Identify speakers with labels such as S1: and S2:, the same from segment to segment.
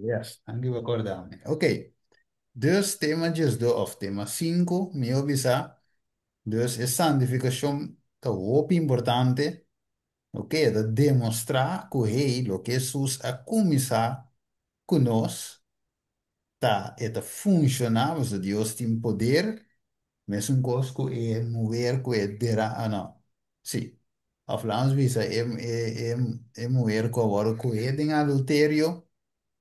S1: Yes, danki pa kòrda mi. Ok, dus tema 12 òf tema 5, mi a bisa, dus e santifikashon ta hopi importante. Ok, ta demostrá ku hey, loke Hesus a kuminsá ku nos ta e ta funshoná, pasobra Dios tin poder, mesun kos ku e muher ku e dera, ah no, sí, òf laga nos bisa e e e e muher ku a wòrdu kuhé den adulterio,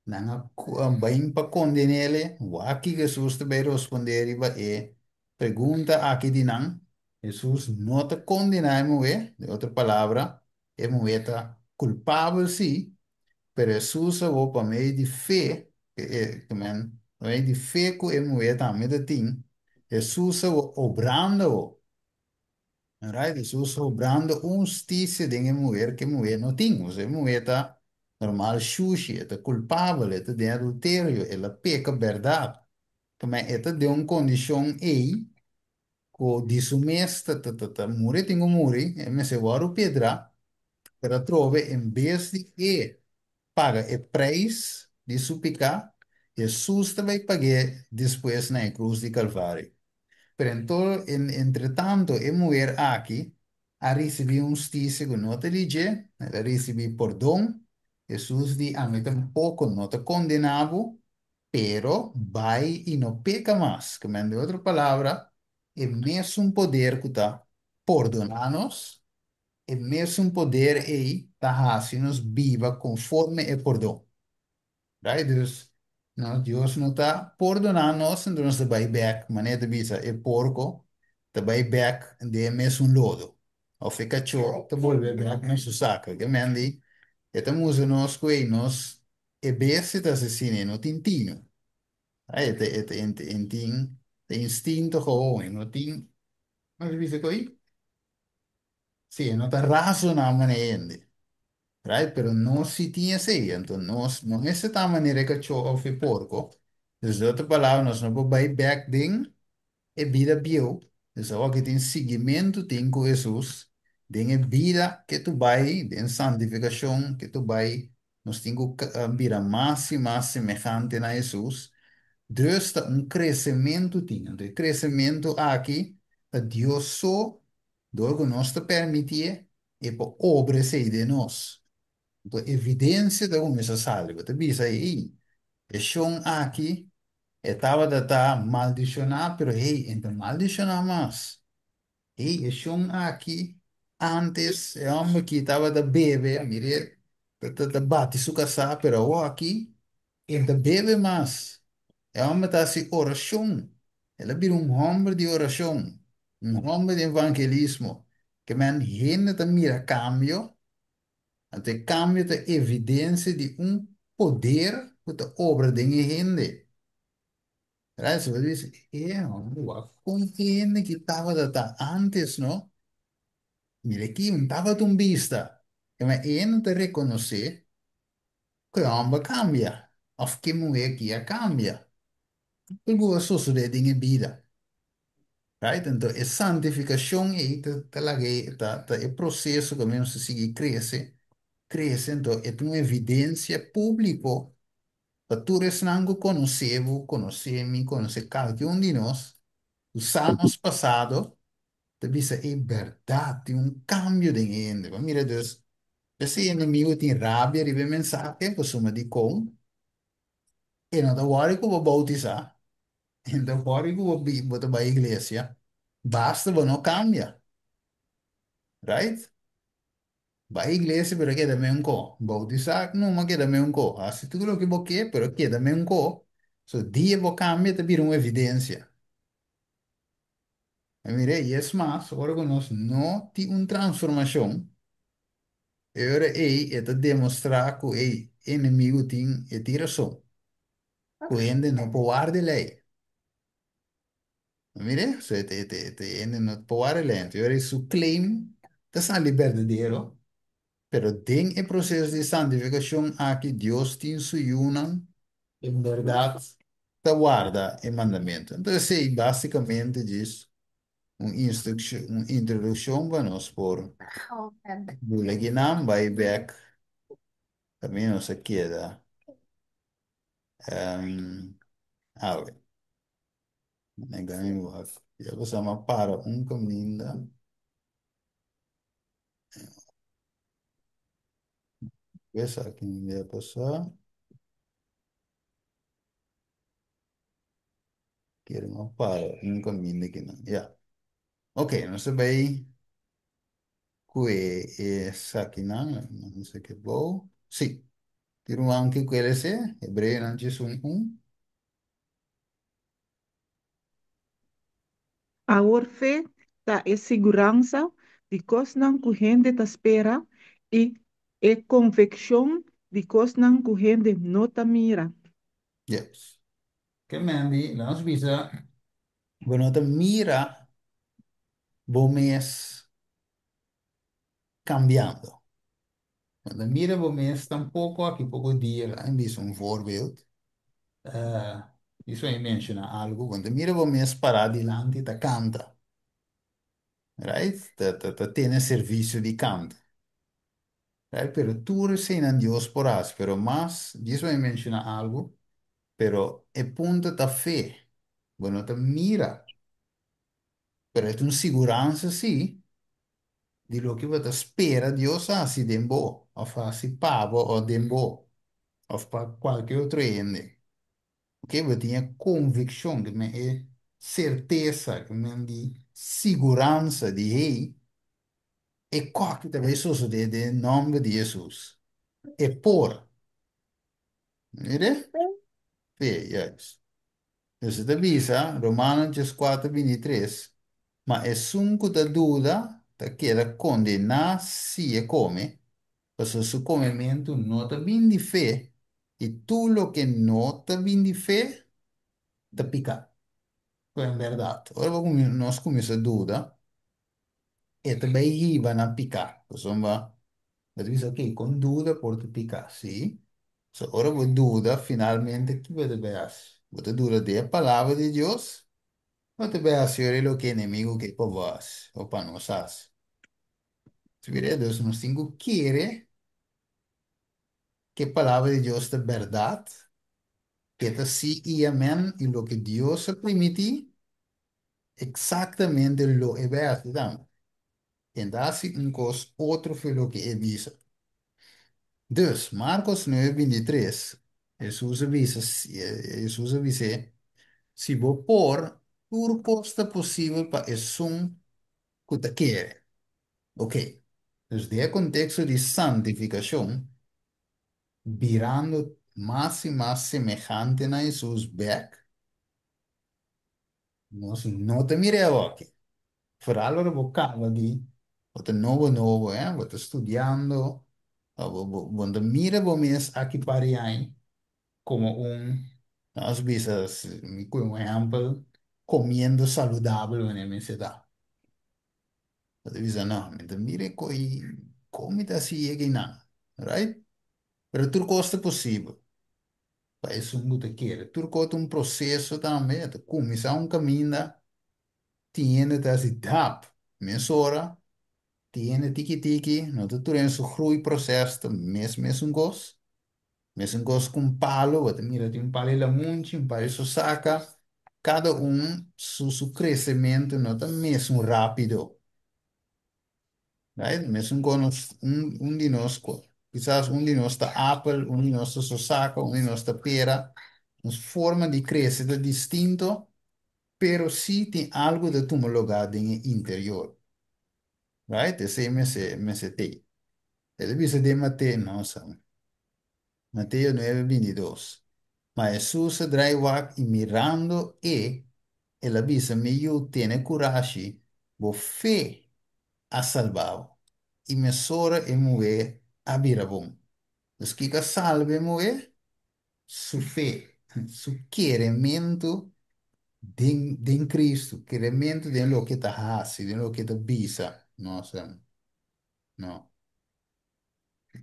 S1: nan a bain pa konden'é, wak ki Hesus ta bai rospondé riba e pregunta aki di nan. Hesus no ta kondená e muhé, den otro palabra, e muhé ta kulpabel sí, pero Hesus a wou pa medio di fe, pa medio di fe ku e muhé tambe ta tin, Hesus a wou obrando wou. Right? Hesus obrando un hustisia den e muher ku e muher no tin. Osea, e muher ta normal shushi, e ta kulpabel, e ta den adulterio, el a peka bèrdat. Tambe e ta den un kondishon ei ku di su mes ta ta ta ta muri tin ku muri, e mester wòrdu piedrá, pero atrobe en bes di e paga e preis di su piká, Hesus ta bai pag'é despues na e krus di Kalvario. Pero en todo, en, entretanto, e muher aki a risibí un hustisia ku no ta di dje, el a risibí pordon. Hesus di, Ami tampoko no ta kondená bo, pero bai i no peka mas. Ke men, den otro palabra, e mesun poder ku ta pordoná nos, e mesun poder ei ta hasi nos biba konforme e pordon. Right? Dus, no, Dios no ta pordoná nos, enton nos ta bai bèk, manera ta bisa, e porko ta bai bèk den e mesun lodo. Òf e kachó ta bolbe bèk na su saka. Ke men di, e ta mustra nos ku ei nos e bestia ta asesina, e no tin tino. Right? E ta, e ta, e tin e instinto gewoon, e no tin, kon ta bisa ku ei? Sí, e no ta razoná manera hende. Right? Pero nos si tin esei, anto nos no mester ta manera e kachó òf e porko. Dus de otro palabra, nos no por bai bèk den e bida bieu. Dus awor aki tin siguimentu tin ku Hesus den e bida ke tu bai, den santifikashon ke tu bai, nos tin ku bira mas i mas semehante na Hesus. Dus ta un kresementu tin. Anto e kresementu aki ta Dios so. Dor ku nos ta permitié, e por obra esei den nos. Anto evidensia ta kuminsá sali. Bo ta bisa, Ei, e shon aki, e tabata ta maldishoná, pero hey, e no ta maldishoná mas. Ei, e shon aki, ántes e hòmber aki tabata bebe, mir'é ta ta bati su kasá, pero awor aki E ta bebe mas. E hòmber ta hasi orashon. El a bira un hòmber di orashon, un hòmber di evangelismo. Ke men hende ta mira kambio, anto e kambio ta evidensia di un poder ku ta obra den e hende. Right? So bo ta bisa, e hòmber wak kon e hende ki tabata ta ántes no? Mira aki, un tabata un bista. Ke men e hende ta rekonosé Ku e hòmber kambia òf ku e muhé ki a kambia. Algu a sosodé den e bida. Right? Anto e santifikashon ei ta ta laga e ta ta e proseso ku nos ta sigui krese, krese. Anto e ta un evidensia públiko pa tur esnan ku konosé bo, konosé mi, konosé kalke un di nos, ku sa nos pasado, ta bisa e bèrdat, tin un kambio den e hende. Bo a mira dus P'esei enemigu tin rabia riba e mensahe pasobra dikon e no ta wòri ku bo boutisá, e no ta wòri ku bo bo ta bai iglesia, basta bo no kambia, right? Bai iglesia pero keda meun ko, boutisá numa keda meun ko, hasi tur loke bo ke pero keda meun ko, so dia bo kambia ta bira un evidensia. E mira, i es mas, ora ku nos no tin un transformashon, e ora ei e ta demostrá ku e enemigu tin e tin rason, ku hende no por warda e lei. Mira, so e ta e ta e ta e hende no por warda e lei. Anto e ora ei su claim ta sali berdadero, pero den e proseso di santifikashon aki Dios tin su yunan en bèrdat ta warda e mandamentu. Anto esei básikamente djis un instrukshon, un introdukshon pa nos por bula kinan bai bèk kaminda nos a keda. Um, awe, nega mi wak. Ya pasá m'a para un kaminda. Esaki ya pasá. Kere m'a para un kaminda akinan. Ya. Ok, nos ta bai ku esakinan. No sé ke bou. Sí. Tin ruman ku kere esei. Hebreonan 11.
S2: Awor fe ta e siguransa di kosnan ku hende ta spera i e konvikshon di kosnan ku hende no ta mira.
S1: Yes. Ke men di, laga nos bisa, bo no ta mira bo mes kambiando. Bo no ta mira bo mes tampoko aki poko dia, laga mi bisa un voorbeeld. Diso mi menshoná algu, bo no ta mira bo mes pará dilanti ta kanta. Right? Ta tene servisio di kanta. Right? Pero tur eseinan Dios por hasi, pero mas, diso mi menshoná algu, pero e punto ta fe. Bo no ta mira, pero e ta un siguransa sí di loke bo ta spera Dios hasi den bo, òf hasi pa bo òf den bo, òf pa kualke otro hende. Ok, bo tin e konvikshon, ke men e sertesa, ke men di siguransa di hey, e kòki ta bai sosodé den nòmber di Hesus. E por. Mire? Fe, juist. Dus e ta bisa, Romano 14, 23, Ma esun ku ta duda ta keda kondená si e kome, pasobra su komementu no ta bin di fe, i tur loke no ta bin di fe ta piká. Ku en bèrdat, ora bo nos kuminsá duda, e ta bai hiba na piká. Pasobra bo ta bisa, ok, kon duda por ta piká? Sí. So, ora bo duda, finalmente ki bo ta bai hasi? Bo ta duda di e palabra di Dios? Bo ta bai hasi ora loke enemigu ke pa bo hasi o pa nos hasi? Mira, dus nos tin ku kere ku e palabra di Dios ta bèrdat, ke ta sí i amèn, i loke Dios a primintí, eksaktamente lo e bai hasi tambe. E ta hasi un kos otro fu loke e bisa. Dus, Markos nuebe 23, Hesus a bisa, Hesus a bis'é, Si bo por, tur kos ta posibel pa esun ku ta kere. Ok, dus den e konteksto di santifikashon, birando mas i mas semehante na Hesus bèk, nos no ta mira e awòki. Foral ora bo kaba di, bo ta nobo nobo, eh, bo ta studiando, bo no ta mira bo mes aki par i aña komo un, nos bisa, mi kohe un ehèmpel, komiendo saludabel manera mi mester ta. Bo ta bisa, no, mi ta mira e koi, kon mi ta hasi yega einan, right? Pero tur kos ta posibel pa esun ku ta kere. Tur kos ta un proseso tambe, e ta kuminsá un kaminda, tin hende ta hasi dap mesora, tin hende tiki tiki, no ta tur hende su groeiproces ta mes mesun kos. Mesun kos ku un palo, bo ta mira tin un palo di lamunchi, un palo di sosaka, kada un su kresementu no ta mesun rápido. Right? Mesun kos nos, un di nos, kisas un di nos ta apel, un di nos ta sosaka, un di nos ta pera. Nos forma di krese ta distinto, pero sí tin algu ta tuma lugá den e interior. Right? Esei mester tei. E ta bisa den Mateo, no sa. Mateo 9, 22. Ma Hesus a drai wak i mirando e, el a bisa, Mi yu, tene kurashi, bo fe a salba bo. I mesora e muhé a bira bon. Dus kiko a salba e muhé? Su fe, su kerementu den Cristo, kerementu den loke e ta hasi, den loke e ta bisa. No sa, no.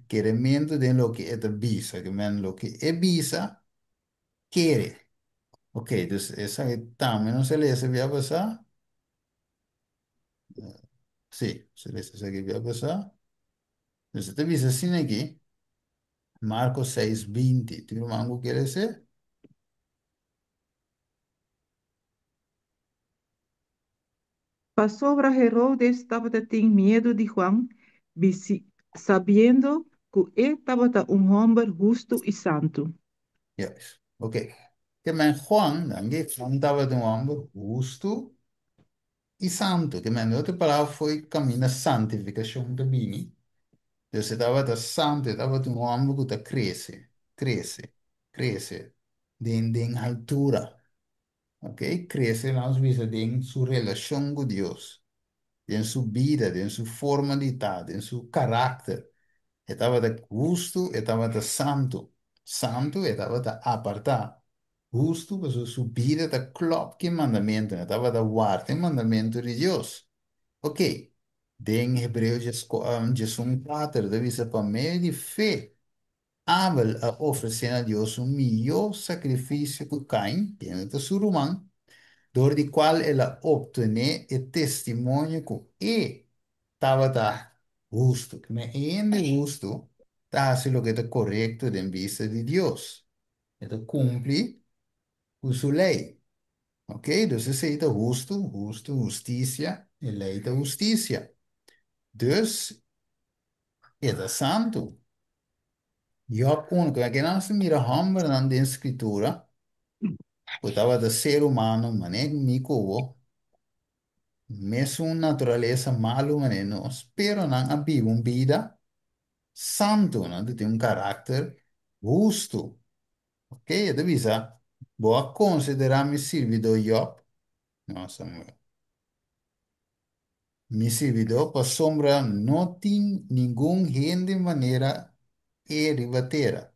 S1: Kerementu den loke e ta bisa, ke men loke e bisa, kere. Ok, dus esaki tambe nos a lesa bia pasá. Sí, nos a lesa esaki bia pasá. Dus e ta bisa asina aki, Marko 6, 20. Tin ruman ku kere esei?
S2: Pasobra Herodes tabatin miedu di Juan, sabiendo ku e tabata un hòmber hustu i santu.
S1: Juist. Oké. Ke men Juan, dan ge Juan tabata un hòmber hustu i santu. Ke men, otro palabra foi kaminda santifikashon ta bini. Dus e tabata santu, e tabata un hòmber ku ta krese, krese, krese den altura. Ok? Krese, nos bisa, den su relashon ku Dios, den su bida, den su forma di ta, den su karakter. E tabata hustu, e tabata santu. Santu, e tabata apartá. Hustu, pasobra su bida ta klòp ku e mandamentunan, e tabata warda e mandamentu di Dios. Ok, den Hebreo 11:4 ta bisa pa medio di fe Abel a ofresé na Dios un mihó sakrifisio ku Kain, kende ta su ruman, dor di kual el a optené e testimonio ku e tabata hustu. Kende e hende hustu ta hasi loke ta korekto den bista di Dios. E ta kumpli ku su lei. Ok, dus esei ta hustu, hustu, hustisia, e lei ta hustisia. Dus e ta santu. Job 1, ku aki nan sa mira hòmbernan den Skritura ku tabata ser humano manera mi ku bo, mesun naturalesa malu manera nos, pero nan a biba un bida santu, nan ta tin un karakter hustu. Ok, e ta bisa, Bo a konsiderá mi sirbidó Job? No, Samuel. Mi sirbidó, pasobra no tin ningun hende manera e riba tera,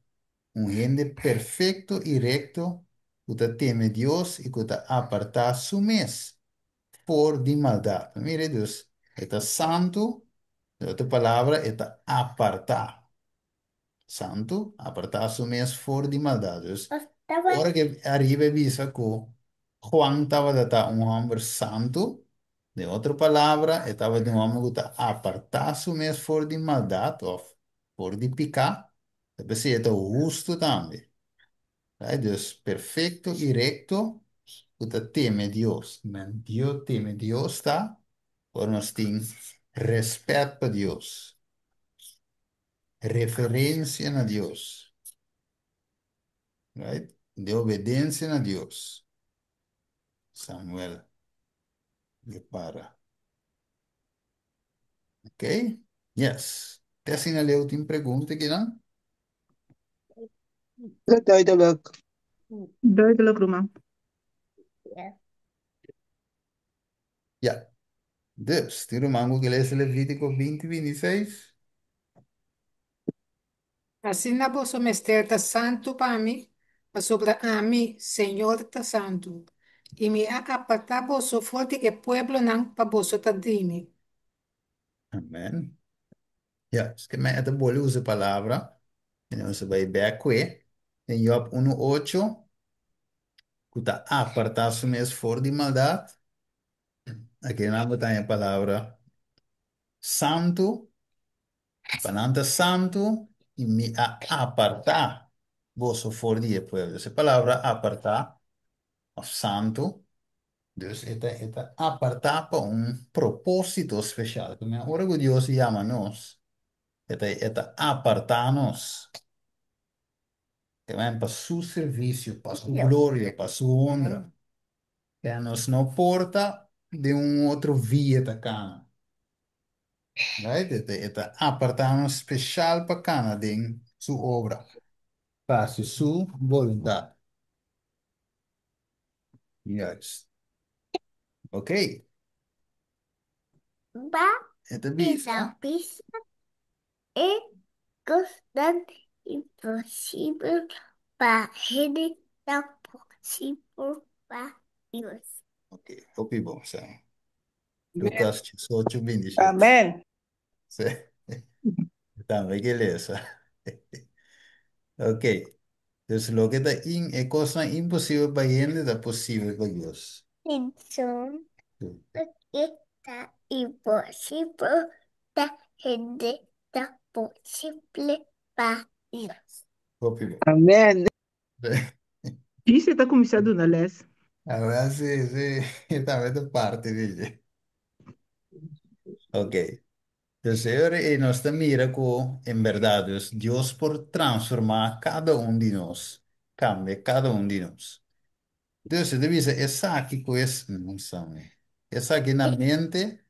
S1: un hende perfekto i rekto ku ta teme Dios i ku ta apartá su mes for di maldat. Mira, dus e ta santu, den otro palabra, e ta apartá. Santu, apartá su mes for di maldat. Dus, ora ku ariba e bisa ku Juan tabata ta un hòmber santu, den otro palabra, e tabata un hòmber ku ta apartá su mes for di maldat òf for di piká, ta p'esei e ta hustu tambe. Right? Dus, perfekto i rekto ku ta teme Dios. Men, Dios teme Dios ta ora nos tin rèspèt pa Dios. Referencia na Dios. Right? De obedencia na Dios. Samuel de para. Ok? Yes. Te asina leu tin pregunta kinan?
S3: Duidelijk.
S2: Duidelijk, ruman.
S1: Ja. Dus, tin ruman ku ke lesa Levítico 20, 26?
S4: Asina boso mester ta santu pa mi, pasobra ami, Señor, ta santu, i mi a apartá boso for di e pueblonan pa boso ta di mi.
S1: Amen. Ja, es ke mi ta bolbe usa e palabra, i nos ta bai bèk ku e, den Job 1:8, ku ta apartá su mes for di maldat. Aki nan bo ta haña e palabra santu, pa nan ta santu i mi a apartá boso for di e pueblo. E palabra apartá òf santu, dus e ta apartá pa un propósito spesial. Ora ku Dios yama nos, e ta apartá nos. Pa su servisio, pa su gloria, pa su honra. Ya nos no por ta den un otro via ta kana. Right? E ta apartá nos spesial pa kana den su obra. Pa hasi su boluntat. Juist. Ok. E ta bisa.
S5: E kosnan imposibel pa hende ta posibel pa Dios.
S1: Ok, hopi bon, sa. Lucas 18, 27.
S3: Amen.
S1: Sí. Tambe ke lesa. Ok. Dus loke ta in, e kosnan imposibel pa hende ta posibel pa Dios.
S5: Pinson, Loke ta imposibel pa hende ta posible pa Dios.
S1: Hopi bon.
S3: Amen.
S2: Djis e ta kuminsá duna lès.
S1: Awel si, si, tambe ta parti di dje. Ok. Dus e nos ta mira ku en berdat dus Dios por transformá kada un di nos, kambia kada un di nos. Dus e ta bisa esaki ku es, no sabe. Esaki na mente,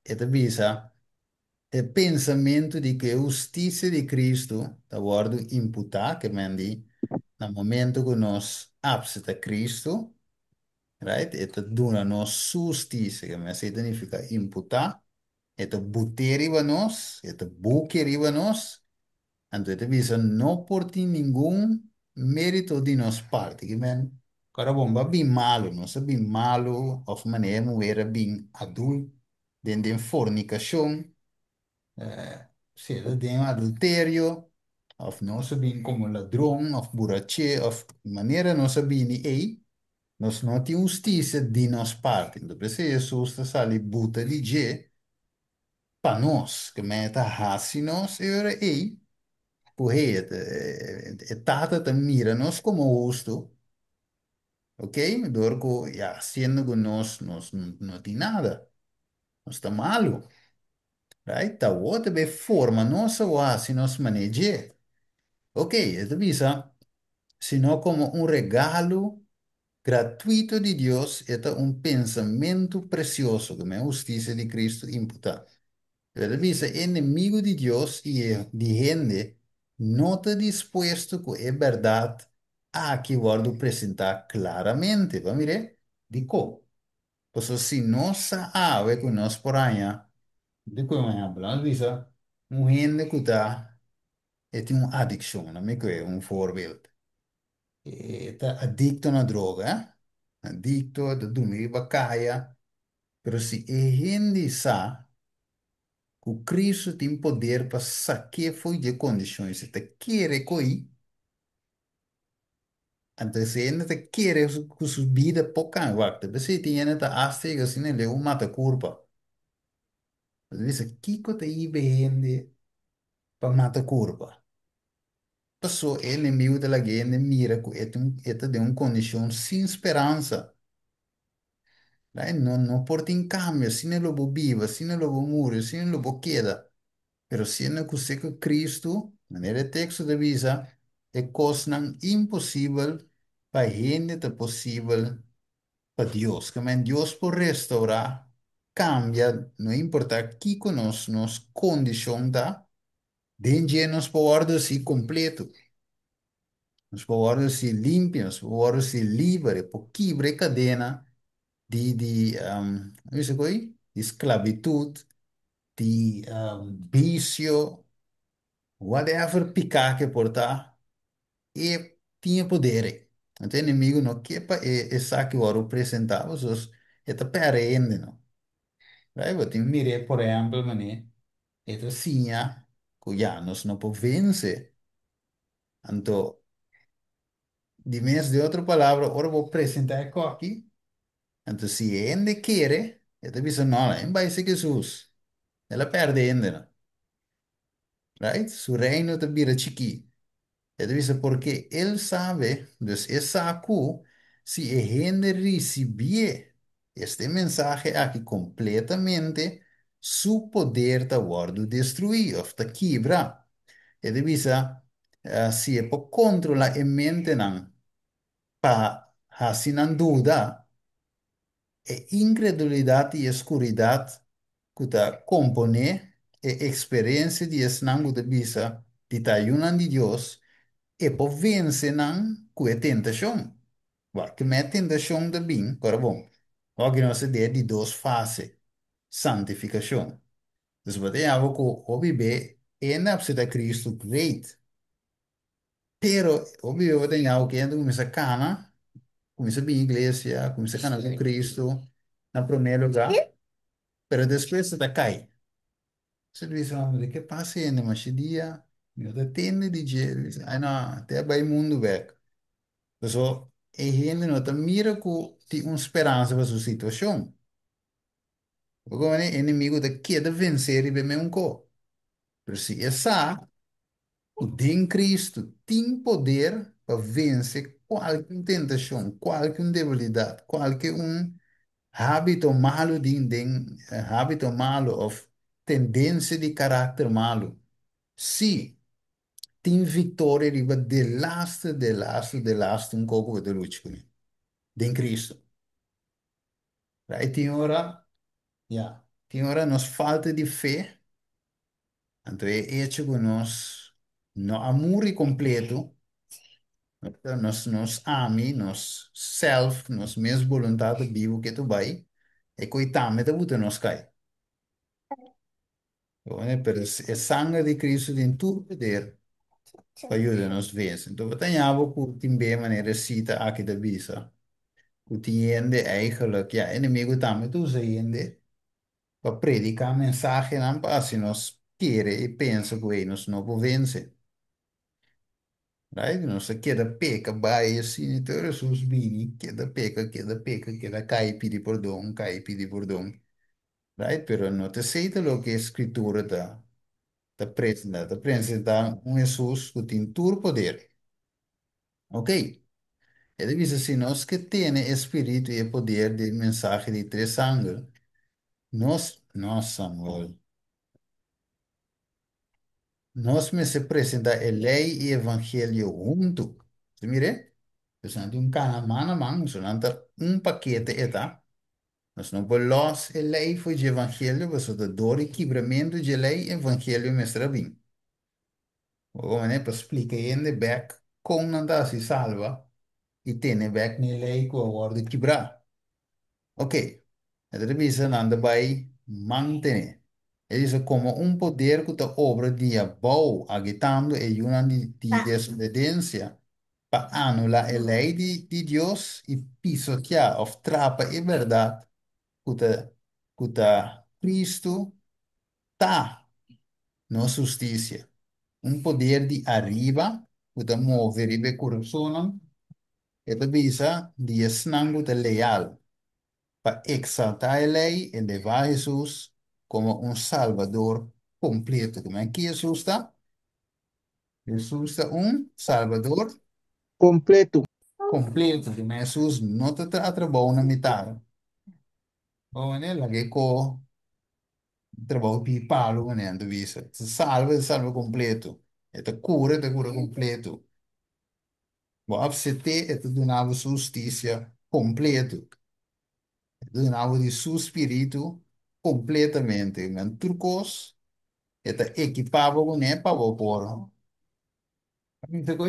S1: e ta bisa e pensamentu di ku e hustisia di Kristu ta wòrdu imputá, ke men di na momento ku nos apseptá Kristu, right? E ta duna nos su hustisia, ke men esei ta nifiká imputá. E ta but'é riba nos, e ta buki riba nos, anto e ta bisa no por tin ningun mérito di nos parti. Ke men, kòrda bon, bo a bin malu, nos a bin malu, òf manera e muher a bin adul den fornikashon, sea den adulterio, òf nos a bin komo ladron, òf buraché, òf manera nos a bini ei, nos no tin hustisia di nos parti. Anto p'esei Hesus ta sali buta di dje pa nos, ke men e ta hasi nos e ora ei, ku hey, e Tata ta mira nos komo hustu, ok, dor ku ya siendo ku nos no tin nada, nos ta malu, right? Ta awor ta bay forma nos awor hasi nos manera dje. Ok, e ta bisa, sino komo un regalo gratuito di Dios, e ta un pensamentu presioso ku men hustisia di Kristu imputá. E ta bisa e enemigu di Dios i e di hende no ta dispuesto ku e bèrdat aki wòrdu presentá klaramente. Bo a mir'é? Dikon? Pasobra si nos sa awe ku nos por haña, di ku un ehèmpel, nos bisa un hende ku ta e tin un adikshon, nan mi kue un voorbeeld. E ta adikto na droga, eh? Adikto, ta drumi riba kaya. Pero si e hende sa ku Kristu tin poder pa sak'é fo'i di e kondishon, si e ta kere ko'i, anto si e hende ta kere ku su bida por kambia, wak, ta p'esei tin hende ta asta yega asina leu mata kurpa. Bo ta bisa, kiko ta hiba e hende pa mata kurpa? Paso e enemigu ta laga e hende mira ku e ta den un kondishon sin speransa. Right? No, no por tin kambio, asina lo bo biba, asina lo bo muri, asina lo bo keda. Pero siendo ku se ku Kristu, manera e teksto ta bisa, e kosnan imposibel pa hende ta posibel pa Dios. Ke men Dios por restourá, kambia, no importá kiko nos kondishon ta, den dje nos por wòrdu hasi kompleto. Nos por wòrdu hasi limpio, nos por wòrdu hasi liber, e por kibra e kadena di mi bisa ku ei? Di sklabitut, di bisio, whatever piká ke por ta, e tin e poder ei. Anto e enemigu no ke pa e esaki wòrdu presentá, pasobra e ta pèrdè hende no. Right? Bo tin mir'é por ehèmpel manera e ta siña ku ya nos no por vense. Anto, di mes di otro palabra, ora bo presentá e kòki, anto si e hende kere, e ta bisa, No, en bai si Hesus. El a pèrdè hende no. Right? Su reino ta bira chikí. E ta bisa porque el sabe, dus e sa ku si e hende risibié este mensahe aki kompletamente, su poder ta wòrdu destruí òf ta kibra. E ta bisa, si e por kontrolá e mentenan pa hasi nan duda, e inkredulidat i e skuridat ku ta komponé e eksperensia di esnan ku ta bisa di ta yunan di Dios, e por vense nan ku e tentashon. Wak, ku e tentashon ta bin, kòrda bon, wak nos ta den di dos fase, santifikashon. Dus bo ta yama ku hopi be e na apseptá Kristu, great. Pero hopi be bo ta yama ku hende kuminsá kana, kuminsá bin iglesia, kuminsá kana ku Kristu na promé lugá, pero despues e ta kai. Se bisa, "Hombre, ke pasa hende masha dia? Mi no ta tende di dje." Bisa, "Ai no, te a bai mundu bek." Paso e hende no ta mira ku tin un speransa pa su situashon. Bo komo e enemigu ta keda vensé riba e meun ko. Pero si e sa ku den Kristu tin poder pa vense kualke un tentashon, kualke un debilidat, kualke un hábito malu den hábito malu òf Tendensia di karakter malu. Sí, tin viktoria riba delaster, delaster, delaster un koko ku bo ta lucha kuné. Den Kristu. Right? Tin ora, ya, tin ora nos falta di fe, anto e echo ku nos no a muri kompleto, nos ami, nos self, nos mes boluntat ta bibu ketu bai, e koi tambe ta buta nos kai. Pero e sanger di Cristo tin tur poder pa yuda nos vense. Anto bo ta haña bo ku tin be manera e sita aki ta bisa, ku tin hende eigenlijk, ya, enemigo tambe ta usa hende pa prediká mensahenan pa hasi nos kere i pensa ku ei nos no por vense. Right? Nos a keda peka bai asina i tur Hesus bini, keda peka, keda peka, keda kai pidi pordon, kai pidi pordon. Right? Pero no ta esei ta loke e Scritura ta presenta. Ta presenta un Hesus ku tin tur poder. Ok. E ta bisa si nos ke tene e spiritu i e poder di e mensahe di tres angel, nos, nos, Samuel. Nos mester presentá e lei i evangelio huntu. Bo mir'é? Pues nan tin un kana man a man, so nan ta un pakete e ta. Nos no por lòs e lei for dje evangelio, pasobra ta dor di kibramentu dje lei evangelio mester a bin. Bo komo pa splika hende bèk kon nan ta hasi salba i tene bèk n'e lei ku a wòrdu kibrá. Ok, e ta bisa nan ta bai mantené. E bisa komo un poder ku ta obra di abou agitando e yunan di desobedensia pa anulá e lei di Dios i pisoteá òf trapa e bèrdat ku ta Kristu ta nos hustisia. Un poder di ariba ku ta move riba e kurasonnan, e ta bisa di esnan ku ta leal pa eksaltá e lei, elevá Hesus komo un Salbador kompleto. Kuma ki Hesus ta? Hesus ta un Salbador
S2: Kompleto.
S1: Kompleto. Kuma Hesus no ta traha trabou na mitar. Bo manera laga e ko trabou pi palu manera nan ta bisa. Ta salba, e ta salba kompleto. E ta kura, e ta kura kompleto. Bo apsept'é, e ta duna bo su hustisia kompleto. E ta duna bo di su spiritu kompletamente. Men tur kos e ta ekipá bo kuné pa bo por. Bisa ku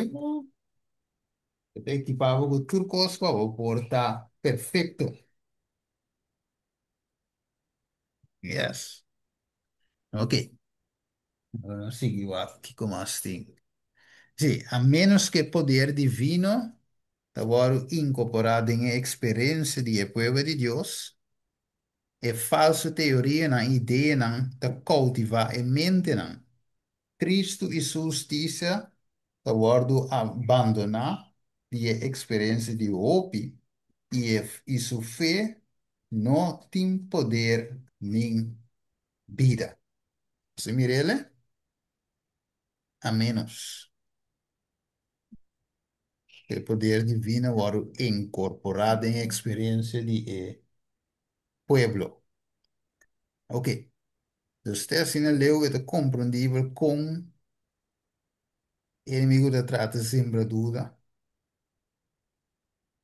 S1: e ta ekipá bo ku tur kos pa bo por ta perfekto. Yes. Ok. Nos sigui wak kiko mas tin. Sí, a ménos ku e poder divino ta wòrdu inkorporá den e eksperensia di e pueblo di Dios, e falsu teorianan i ideanan ta koutivá e mentenan. Kristu i su hustisia ta wòrdu abandoná di e eksperensia di hopi i e i su fe no tin poder nin bida. Boso mir'el? A ménos ku e poder divino wòrdu inkorporá den e eksperensia di e pueblo. Oke, dus te asina leu e ta komprendibel kon e enemigu ta trata sembra duda.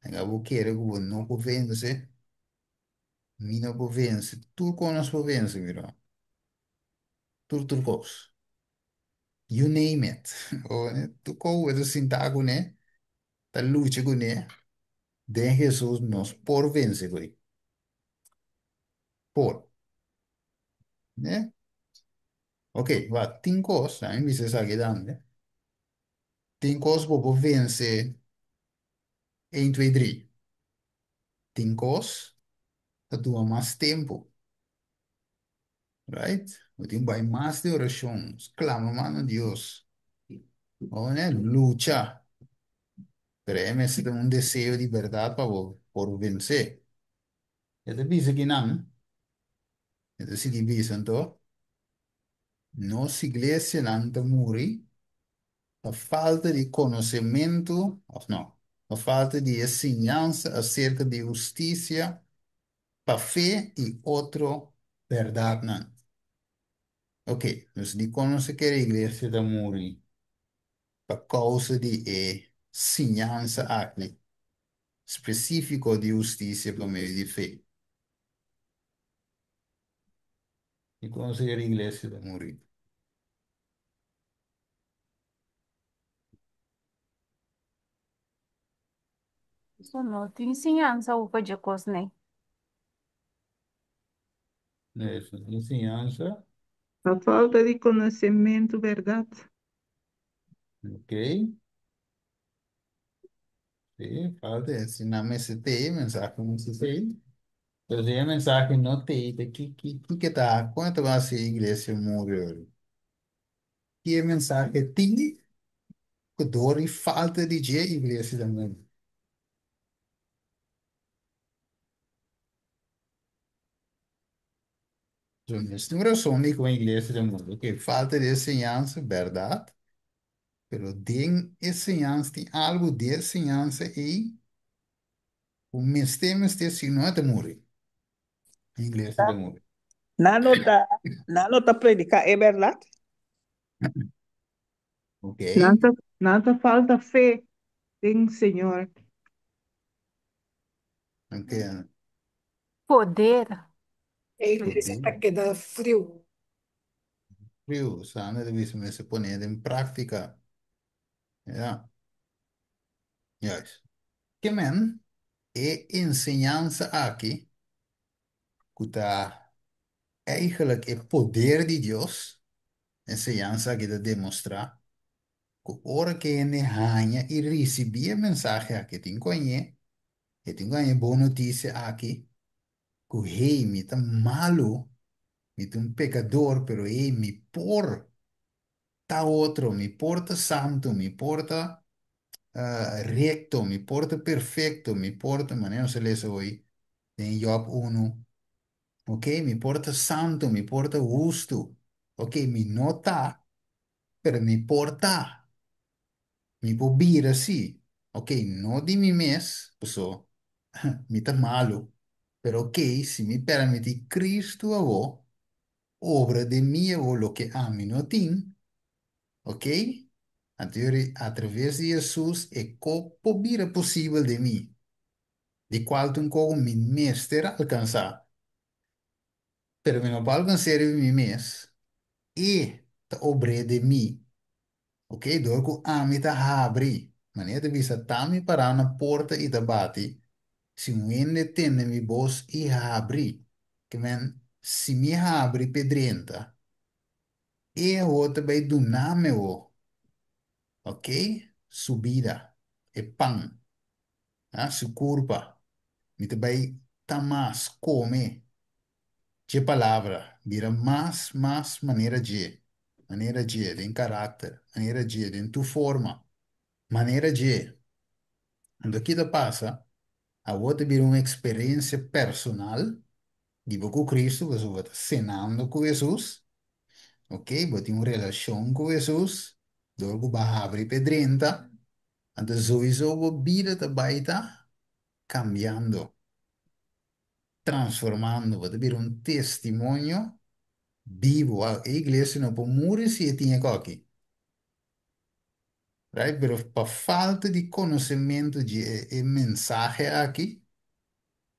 S1: Tenga bo kere ku bo no por vense, mi no por vense. Tur kos nos por vense, mi ruman. Tur tur kos. You name it. Tur kos ku bo ta sinta kuné, ta lucha kuné, den Hesus nos por vense ku ei. Por. Ne? Ok, wak, tin kos, a mi bisa esaki tambe. Tin kos bo por vense een, twee, drie. Tin kos ta tuma mas tempu. Right? Bo tin bai mas di orashon, sklama mas na Dios. Bo lucha. Pero e mester ta un deseo di bèrdat pa bo por vensé. E ta bisa kinan, e ta sigui bisa anto, nos iglesianan ta muri pa falta di konosementu, òf no, pa falta di e siñansa aserka di hustisia pa fe i otro bèrdatnan. Ok, dus di kon nos kere iglesia ta muri pa kousa di e siñansa aki spesífiko di hustisia pa medio di fe. Di kon nos kere iglesia ta muri?
S3: So no tin siñansa over dje kos nei.
S1: Dus no tin siñansa.
S2: Pa falta di konosementu bèrdat.
S1: Ok. Sí, falta de si nan mester t'ei, mensahe mester t'ei. Pero si e mensahe no t'ei, ta ki ki ki ke ta kon e ta bai hasi e iglesia muri ora? Ki e mensahe tin ku dor di falta di dje iglesia ta muri? So, mes tin un rason di kon iglesia ta muri. Ok, falta di enseñansa, bèrdat. Pero den e señansa tin algu den e señansa ei ku mester mester si no e ta muri. E iglesia ta muri.
S6: Nan no ta, nan no ta prediká e bèrdat.
S1: Ok.
S2: Nan ta falta fe den Señor.
S1: Ok.
S3: Poder.
S4: E iglesia ta
S1: Poder.
S4: keda friu.
S1: Friu. Sandra ta bisa mester pone den práktika. Ja. Juist. Ke men e enseñansa aki ku ta eigenlijk e poder di Dios, enseñansa aki ta demostrá ku ora ku hende haña i risibí e mensahe aki, tin ku hañ'é, e tin ku haña e bon notisia aki, ku hey, mi ta malu, mi ta un pekador, pero hey, mi por ta otro, mi por ta santu, mi por ta rekto, mi por ta perfekto, mi por ta, manera nos a lesa hoy den Job unu, ok, mi por ta santu, mi por ta hustu, ok, mi no ta, pero mi por ta, mi por bira si, ok, no di mi mes, paso mi ta malu, pero ok, si mi permití Cristo awo obra den mi awo loke ami no tin, Ok? Anto yori atraves di Hesus e ko por bira posibel den mi, di kual ta un ko ku mi mester alkansá, pero mi no por alkans'é riba mi mes, e ta obr'é den mi. Ok? Dor ku ami ta habri, manera ta bisa ta mi pará na porta i ta bati, si un hende tende mi bos i habri, ke men si mi habri p'e drenta, E awor ta bai duna mi awor, ok, su bida, e pan, ah, su kurpa. Mi ta bai ta mas kome dje palabra, bira mas, mas manera dje, manera dje den karakter, manera dje den tur forma, manera dje. Anto ki ta pasa? Awor ta bira un eksperensia personal di bo ku Kristu, pasobra bo ta senando ku Hesus, ok, bo tin un relashon ku Hesus, dor ku bo a habri p'e drenta, anto souiso bo bida ta bai ta kambiando, transformando, bo ta bira un testimonio bibu. E iglesia no por muri si e tin e koki. Right? Pero pa falta di konosementu di e mensahe aki,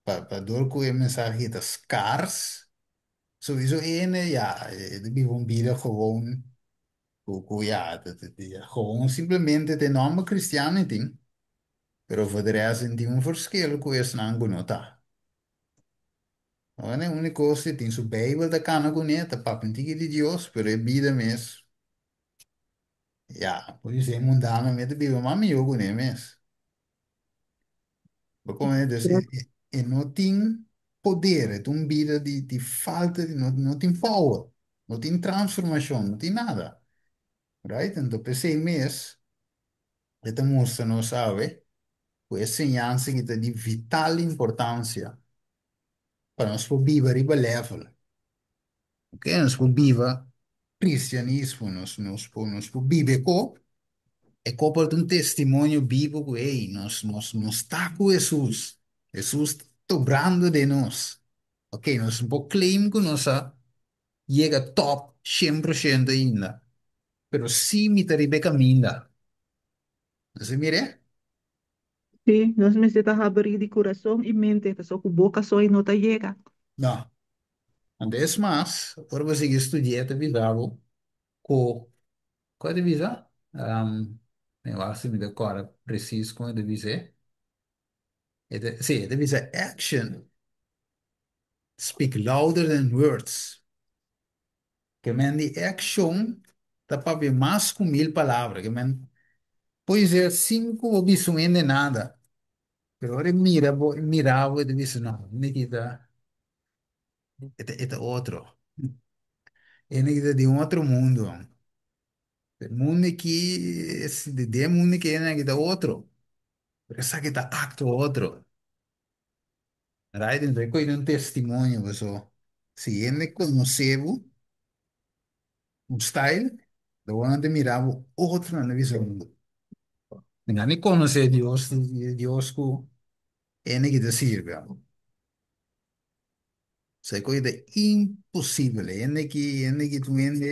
S1: pa dor ku e mensahe ta skars, souiso hende ya e ta biba un bida gewoon ku ya gewoon simplemente ta e nòmber kristiano e tin, pero for de rèst e no tin un verschil ku esnan ku no ta. Awor e úniko kos e tin su beibel ta kana kuné, ta papia un tiki di Dios, pero e bida mes. Ya, por isso e mundano mi ta biba mas mihó ku ne mes. Bo komprende? Dus e no tin poder, e ta un bida di falta di, no, no tin power, no tin transformashon, no tin nada. Right? Anto p'esei mes e ta mustra nos awe ku e señansa ki ta di vital importansia pa nos por biba riba level. Ok, nos por biba cristianismo, nos por biba e ko, e ko por ta un testimonio bibo ku hey, nos ta ku Hesus, Hesus ta obrando den nos. Ok, nos no por claim ku nos a yega top 100% ainda. Pero sí mi ta riba e kaminda. Nos a mir'é?
S2: Sí, nos mester ta habrí di kurason i mente, pasobra ku boka so e no ta yega.
S1: No. Anto es mas, ora bo sigui studia ta bisa bo ku, kua ta bisa? Mi wak si mi ta kòrda presis kon e ta bis'é. E ta, sí, e ta bisa action speak louder than words. Ke men di action ta papia mas ku mil palabra. Ke men pode ser sin ku bo bisa un hende nada, pero ora e mira bo, e mira bo, e ta bisa no, e kita, e ta otro. E ta di un otro mundo. E mundo aki, di e mundo aki, e ta otro. Pero esaki ta actua otro. Right? Entonces, e koe un testimonio, paso si hende conoce bo, un style, lo nan ta mira bo otro nan ta bisa bo. Nan ni conoce Dios, Dios cu hende ki ta sirbi. Sa e koe ta imposibel. Hende ki tu hende,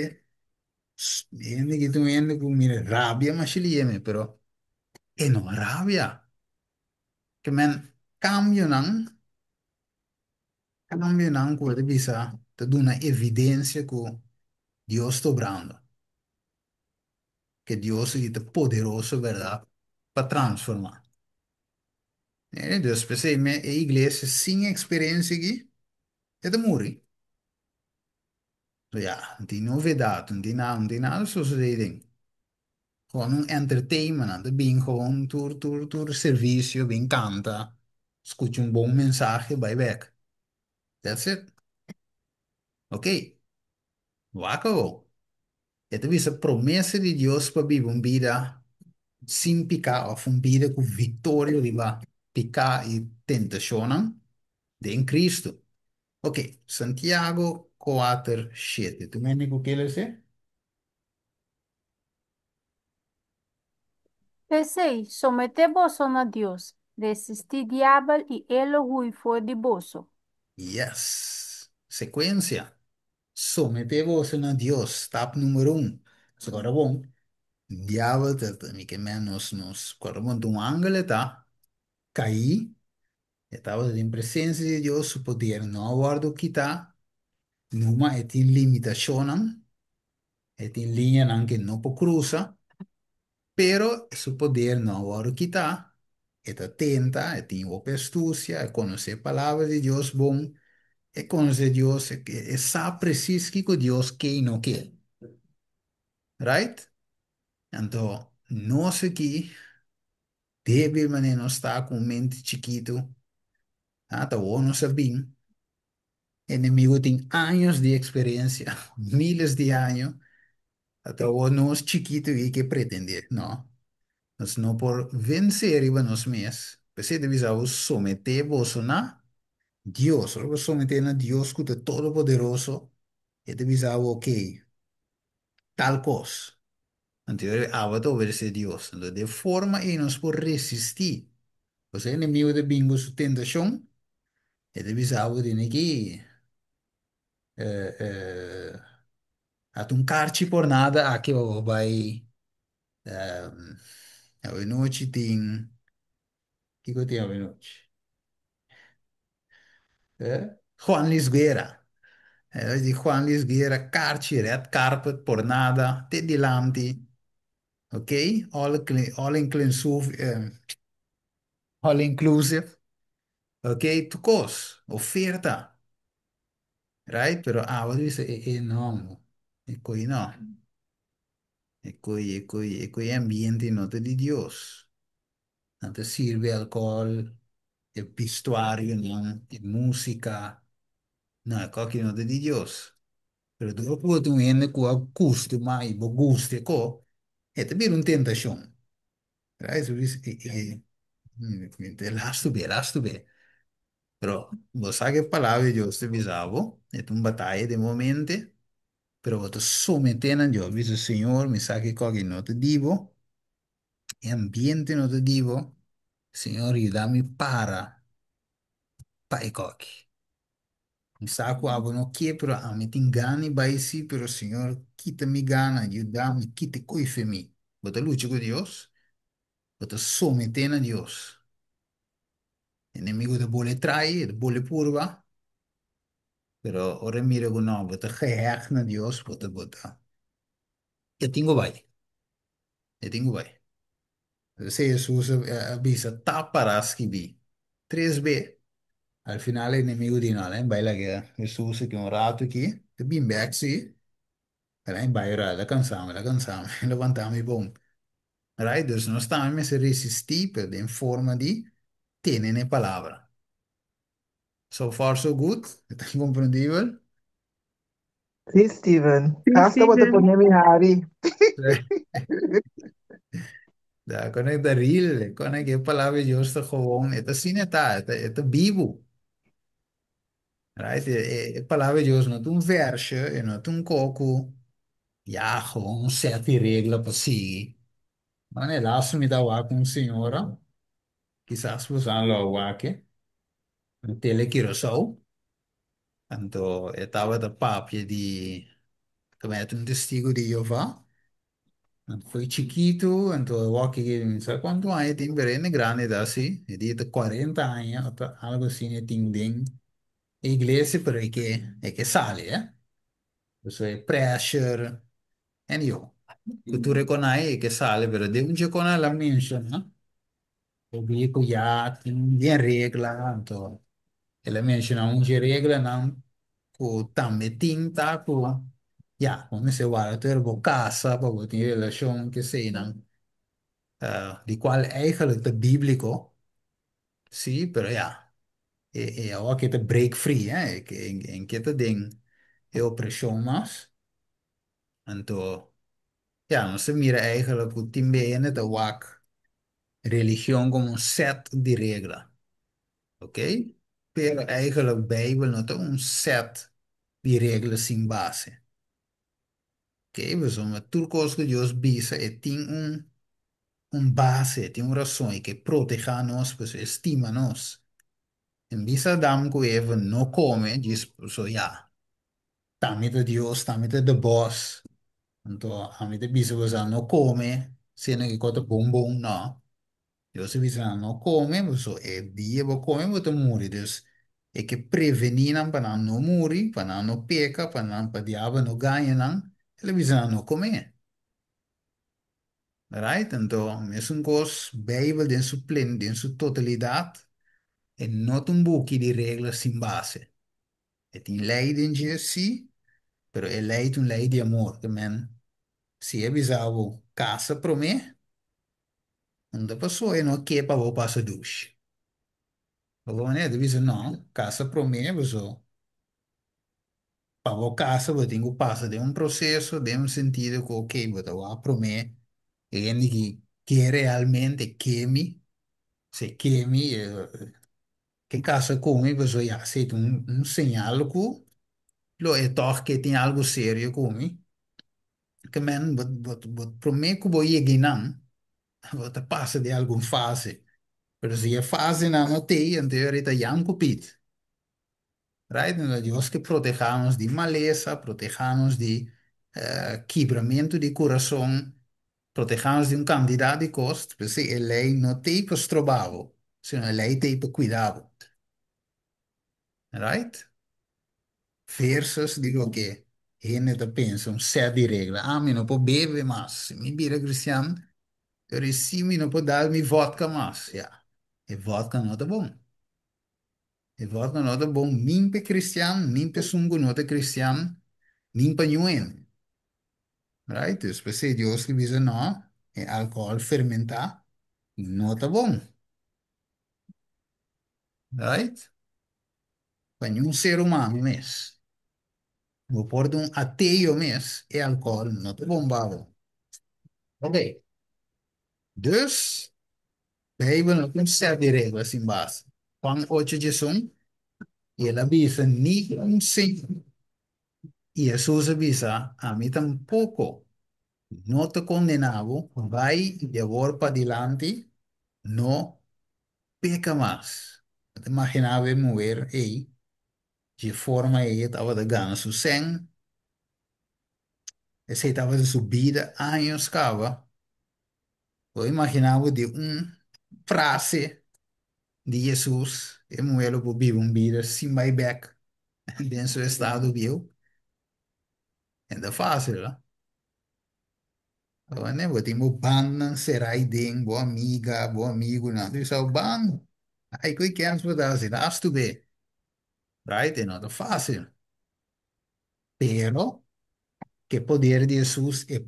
S1: hende ki tu hende cu mira rabia masha lieme, pero e no rabia. Ke men cambionan, cambionan cu ta bisa ta duna evidencia cu Dios ta obrando. Ke Dios ta poderoso, berdad, pa transforma. Dus p'esei me e iglesia sin experiencia aki, e ta muri. So ya, no tin novedad, no tin nada, no tin nada sosode den. Gewoon un entertainment, nan ta bin gewoon tur tur tur servicio, bin canta, scucha un bon mensahe, bai bek. That's it. Ok, wak awo. E ta bisa promesa di Dios pa biba un bida sin pica of un bida cu victoria riba pica y tentacionnan den Cristo. Ok, Santiago 4:7. Tu mende cu ke lese?
S3: P'esei, someté boso na Dios, resistí diabel i e lo hui for di boso.
S1: Yes. Secuencia. Someté boso na Dios. Stap numero 1. So ora bon, diabel ta, mi ke men nos, nos, ora bon, un angel e ta caí, e tabata den presencia di Dios, su poder no a wordo kita, numa e tin limitacionnan, e tin liñanan ke no por cruza, pero su poder no a wordo kita, e ta tenta, e tin hopi astucia, e conoce palabra di Dios bon, e conoce Dios, e sa precies kiko Dios ke y no ke. Right? Anto, nos aki, débil manera nos ta ku un mente chikitu, ah, ta awor nos a bin, enemigo tin años di experiencia, miles di años, ta awor nos chikitu i ke pretende, no. Nos no por vencer riba nos mes. P'esei ta bisa bo someté boso na Dios. Ora bo someté na Dios ku ta todopoderoso, e ta bisa bo, ok, tal kos. Anto abo ta obedesé Dios. Anto de forma ei nos por resistí. Pasobra e enemigo ta bin ku su tentashon, e ta bisa bo tene ki hasta un karchi por nada aki pa bo bai awe nochi tin, kiko tin awe nochi? Juan Luis Guerra. Di Juan Luis Guerra, karchi, red carpet por nada, te dilanti. Ok? All, all inclusive, all inclusive. Ok? Tu kos, oferta. Right? Pero awe dice, no, e koi no. E koi, e koi, e koi ambiente no ta di Dios. Nan ta sirbi alcohol, e vestuario, no, e música. No, e koki no ta di Dios. Pero tu ku un hende ku a costuma i bo guste ko, e ta bira un tentacion. Right? So dis, lastu be, lastu be. Pero bo sa ku e palabra di Dios ta bisa bo, e ta un bataya den bo mente, pero bo ta someté na Dios. Bisa, Señor, mi sa ku e koki no ta di bo, e ambiente no ta di bo, Señor, yuda mi para pa e koki. Mi sa ku abo no ke, pero ami tin gana di bai sí, pero Señor, kita mi gana, yuda mi, kita e kos for mi. Bo ta lucha ku Dios, bo ta someté na Dios. Enemigu ta bolbe trai, ta bolbe purba, pero ora mira ku no, bo ta gehecht na Dios, bo ta, bo ta. E tin ku bai, e tin ku bai. Entonces Hesus a bisa, ta pará skibí. Tres be. Al final e enemigu di no, bai laga Hesus aki un ratu aki, ta bin bèk sí, pero bai ora, el a kansa mi, el a kansa mi, levanta mi bon. Right? Dus nos tambe mester resistí, pero den forma di tene na e palabra. So far so good? Ta komprendibel?
S2: Sí, Steven.
S6: Sí,
S2: Hasta bo ta
S6: Steven.
S2: pone mi hari.
S1: Da, kon ta real, kon e palabra di Dios ta gewoon, e ta asina ta, e ta bibu. Right? E palabra di Dios no ta un versje, e no ta un koko, ya, gewoon un set di regla pa sigui. Ma helaas mi tabata ku un señora, kisas boso lo a wak e, na Tele Curaçao, anto e tabata papia di, ku un testigu di Jehová. Anto foi chikitu, anto wak mi sa kuantu aña tin, pero e grandi ta asina, e di ta 40 aña, òf algu asina e tin den iglesia, pero e ke sali, eh? Dus e pressure, anyhow. Ku tur rekonosé e ke sali, pero den un kon el a menshoná, e di ku ya tin bien regla, anto el a menshoná un reglanan ku tambe tin ta ku ya, ku mester warda te bo kasa pa bo tin relashon ke sei nan, di kual eigenlijk ta bíbliko, sí, pero ya, e awor ke ta break free, eh, en ke ta den e opreshon mas, anto ja, nos ta mira eigenlijk ku tin bene ta wak religion komo un set di regla, ok? Pero eigenlijk Bijbel no ta un set di regla sin base. Ok? Dus tur kos ku Dios bisa e tin un base, tin un rason e ke protehá nos, pues e stima nos. En bisa Adam ku Eva no kome, dis so ja, t'ami ta Dios, t'ami ta the boss. Anto, ami ta bisa boso no kome, sino ku kos ta bon bon, no. Dios bisa no kome, so e dia bo kome bo ta muri. Dus e ke prevení nan pa nan no muri, pa nan no peka, pa nan pa diabel no gaña nan, el a bisa nan no kome. Right? Anto, mesun kos, Bijbel den su plen, den su totalidat, e no ta un buki di regla sin base. E tin lei den dje, sí, pero e lei ta un lei di amor, ke men, si e bisa bo kasa promé, no ta paso e no ke pa bo pasa dushi. Bo manera, e bisa no, kasa promé, so pa bo kasa bo tin ku pasa den un proseso, den un sentido ku ok, bo ta wak promé, e hende ku ke realmente ke mi, se ke mi, ke kasa ku mi, so ya, esei ta un señal ku lo e toch ke tin algu serio ku mi. Ke men, bo, bo, bo promé ku bo yega einan, bo ta pasa den algun fase. Pero si e fase nan no t'ei, anto ta Jan ku Piet. Right? Anto Dios ke protehá nos di malesa, protehá nos di kibramentu di kurason, protehá nos di un kantidat di kos, p'esei e lei no t'ei pa stroba bo, sino e lei t'ei pa kuida bo. Right? Versus di loke hende ta pensa, un set di regla. Ah, mi no por bebe mas. Si mi bira kristian, pero si mi no por dal mi vodka mas. Ja, e vodka no ta bon. E vodka no ta bon nin pa kristian, nin pa esun ku no ta kristian, nin pa niun hende. Right? Dus p'esei Dios ke bisa no, e alkohòl fermentá no ta bon. Right? Pa niun ser humano mes. Bo por ta un ateo mes, e alkohòl no ta bon pa bo. Ok. Dus, Bijbel no ta un set di regla sin base. Juan 8:11, i el a bisa ni un señal. I Hesus a bisa, ami tampoko no ta kondená bo, bai di awor padilanti, no peka mas. Imaginá e muhé ei. Di forma ei tabata gana su sèn. Esei tabata su bida años kaba. Bo imaginá bo di un frase di Hesus, e muhé lo por biba un bida sin bai bèk den su estado bieu? E ta fásil, no? Awor bo tin bo bandnan será ei den, bo amiga, bo amigunan, tur esei ban. Ai, ku e kèns bo ta hasi? Lastu be. Right? E no ta fásil. Pero, ku e poder di Hesus, e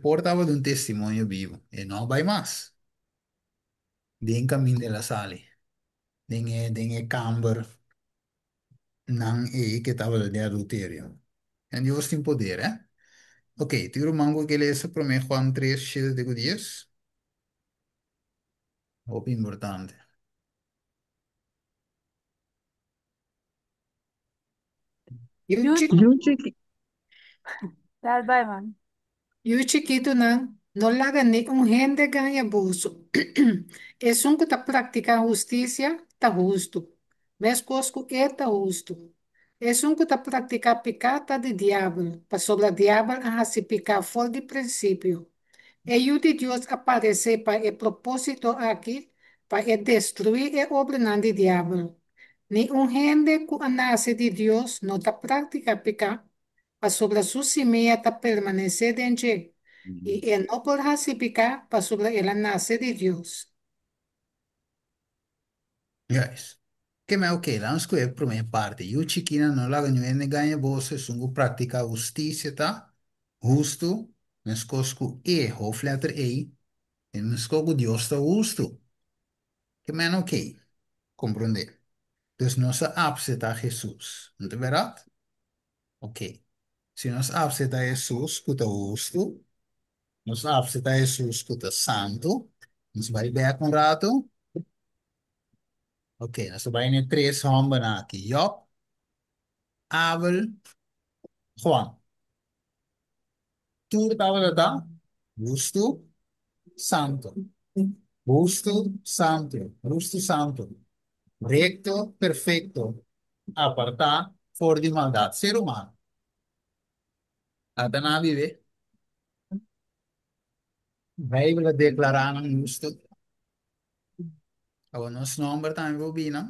S1: por tabata un testimonio bibu. E no a bai mas. Den kaminda el a sali. Den e kamber nan ei ku tabata den adulterio. En Dios tin poder, eh? Ok, tin ruman ku ke lesa promé Juan 3, 7 te ku 10? Hopi importante.
S4: Yu
S3: Yu
S4: chi-
S2: Yu chiki,
S3: Dal bai, man.
S4: Yu chikitunan, no laga ningun hende gaña boso. Esun ku ta praktiká hustisia ta hustu, meskos ku e ta hustu. Esun ku ta praktiká piká ta di diabel, pasobra diabel a hasi piká for di prinsipio. E Yu di Dios a paresé pa e propósito aki, pa e destruí e obranan di diabel. Ningun hende ku a nase di Dios no ta praktiká piká, pasobra su simia ta permanesé den dje, i e no por hasi piká pasobra el a nase di Dios.
S1: Juist. Ke men oké, laat ons skohe promé parti. Yu chikinan no laga niun hende gaña boso, esun ku praktiká hustisia ta hustu, meskos ku e, hoofdletter E, i meskos ku Dios ta hustu. Ke men oké, komprondé. Dus nos a apseptá Hesus, no ta bèrdat? Oké. Si nos apseptá Hesus ku ta hustu, nos apseptá Hesus ku ta santu, nos bai bèk un ratu. Ok, nos ta bai na e tres hòmbernan aki, Jòb, Abel, Juan. Tur tabata ta hustu, santu. Hustu, santu, hustu, santu. Rekto, perfekto, apartá for di maldat. Ser humano. Ata nan a bibe. Bijbel a deklará nan hustu. Awor nos nòmber tambe por bini.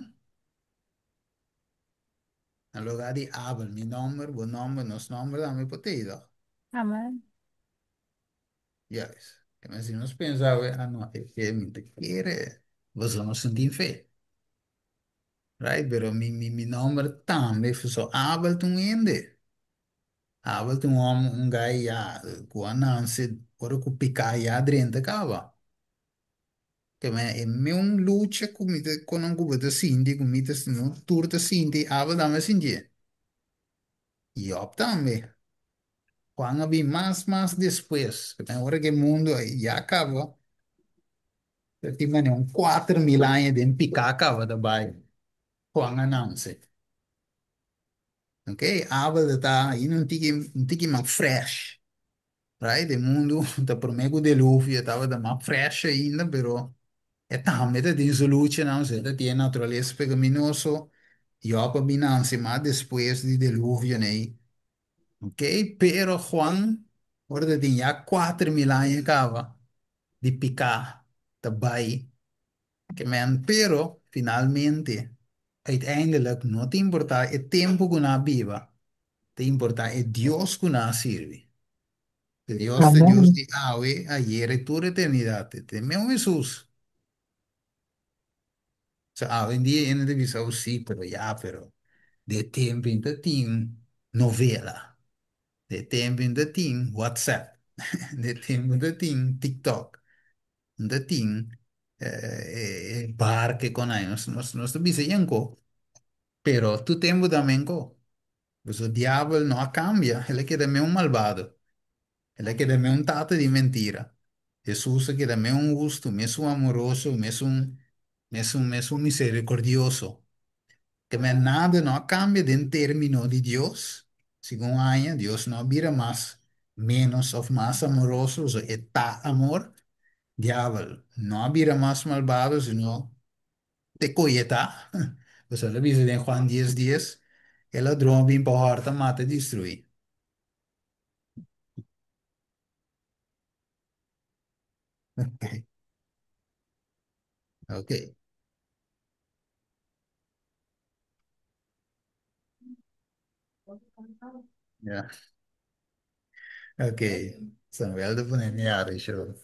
S1: Na lugá di Abel, mi nòmber, bo nòmber, nos nòmber tambe por tei tòg?
S3: Amen.
S1: Juist. Ke men si nos pensa awe, ah no, e ke mi ta kere, boso no sinti fe. Right? Pero mi nòmber tambe, so Abel ta un hende. Abel ta un hòmber, un gai ya, ku a nanse ora ku piká ya drenta kaba. Ke men e meun lucha ku mi ta konon ku bo ta sinti, ku mi ta no tur ta sinti, Abel tambe a sintié. Job tambe. Juan a bin mas mas despues. Ke men ora ku e mundu ya kaba, ta tin manera un 4000 aña den piká kaba ta bai. Juan a nanse. Ok, Abel ta ta ainda un tiki mas fresh. Right? E mundu ta promé ku deluvio tabata mas fresh ainda, pero e tambe ta tin su luchanan, osea ta tin e naturalesa pecaminoso. Job a bin nanse mas despues di deluvio nei. Ok, pero Juan, ora ta tin ya 4000 aña kaba di piká ta bai. Ke men, pero finalmente, uiteindelijk no ta importá e tempu ku nan a biba, ta importá e Dios ku nan a sirbi. E Dios ta Dios
S2: Amén.
S1: di awe, ayer i tur eternidat. Ta e mesun Hesus. So awendia hende ta bisa, oh sí, pero ya, pero de tempu ta tin novela, de tempu ta tin WhatsApp, de tempu ta tin TikTok. Ta tin e barke kon ai. Nos ta bisa yenko, pero tur tempu ta menko. Pasobra diabel no a kambia, el a keda meun malbado, el a keda meun tata di mentira. Hesus a keda meun hustu, mesun amoroso, mesun miserikordioso. Ke men nada no a kambia den término di Dios. Segun aña, Dios no a bira mas, ménos òf mas amoroso, pasobra e ta amor. Diabel no a bira mas malbado, sino te koe e ta. Pasobra el a bisa den Juan 10:10. E ladron a bin pa hòrta, mata i destruí. Ok. Ok. Ja. Ok. Samuel ta pone mi ari show.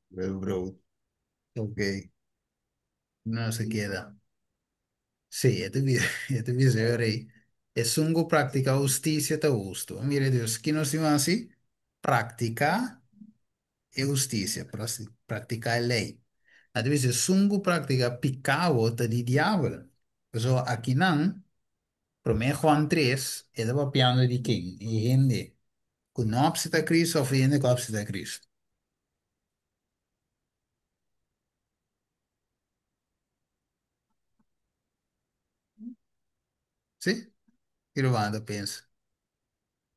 S1: Wel brood. Ok. No se queda. Sí, e ta bisa e rei. Esun ku praktiká hustisia ta hustu. Mira Dios, ki nos tin hasi? Praktiká e hustisia, praktiká e lei. A ta bisa esun ku praktiká piká ta di diabel. Pasobra akinan, promé Juan 3, e ta papiando di ken? E hende ku no apseptá Cristo òf e hende ku apseptá Cristo? Sí? Ki ruman ta pensa?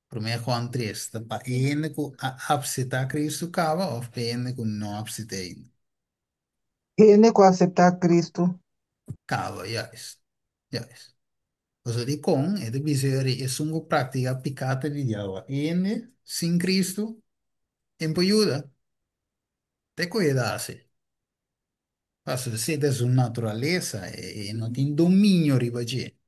S1: Promé Juan 3, ta pa e hende ku a apseptá Cristo kaba òf pa e hende ku no apsept'é ainda?
S2: Hende ku aseptá Cristo.
S1: Kaba, juist. Juist. Pasobra dikon e ta bisa e ora esun ku praktiká piká ta di diabel. E hende sin Cristo en por yuda. Te ku e ta hasi. Pasobra esei ta su naturalesa, e no tin dominio riba dje.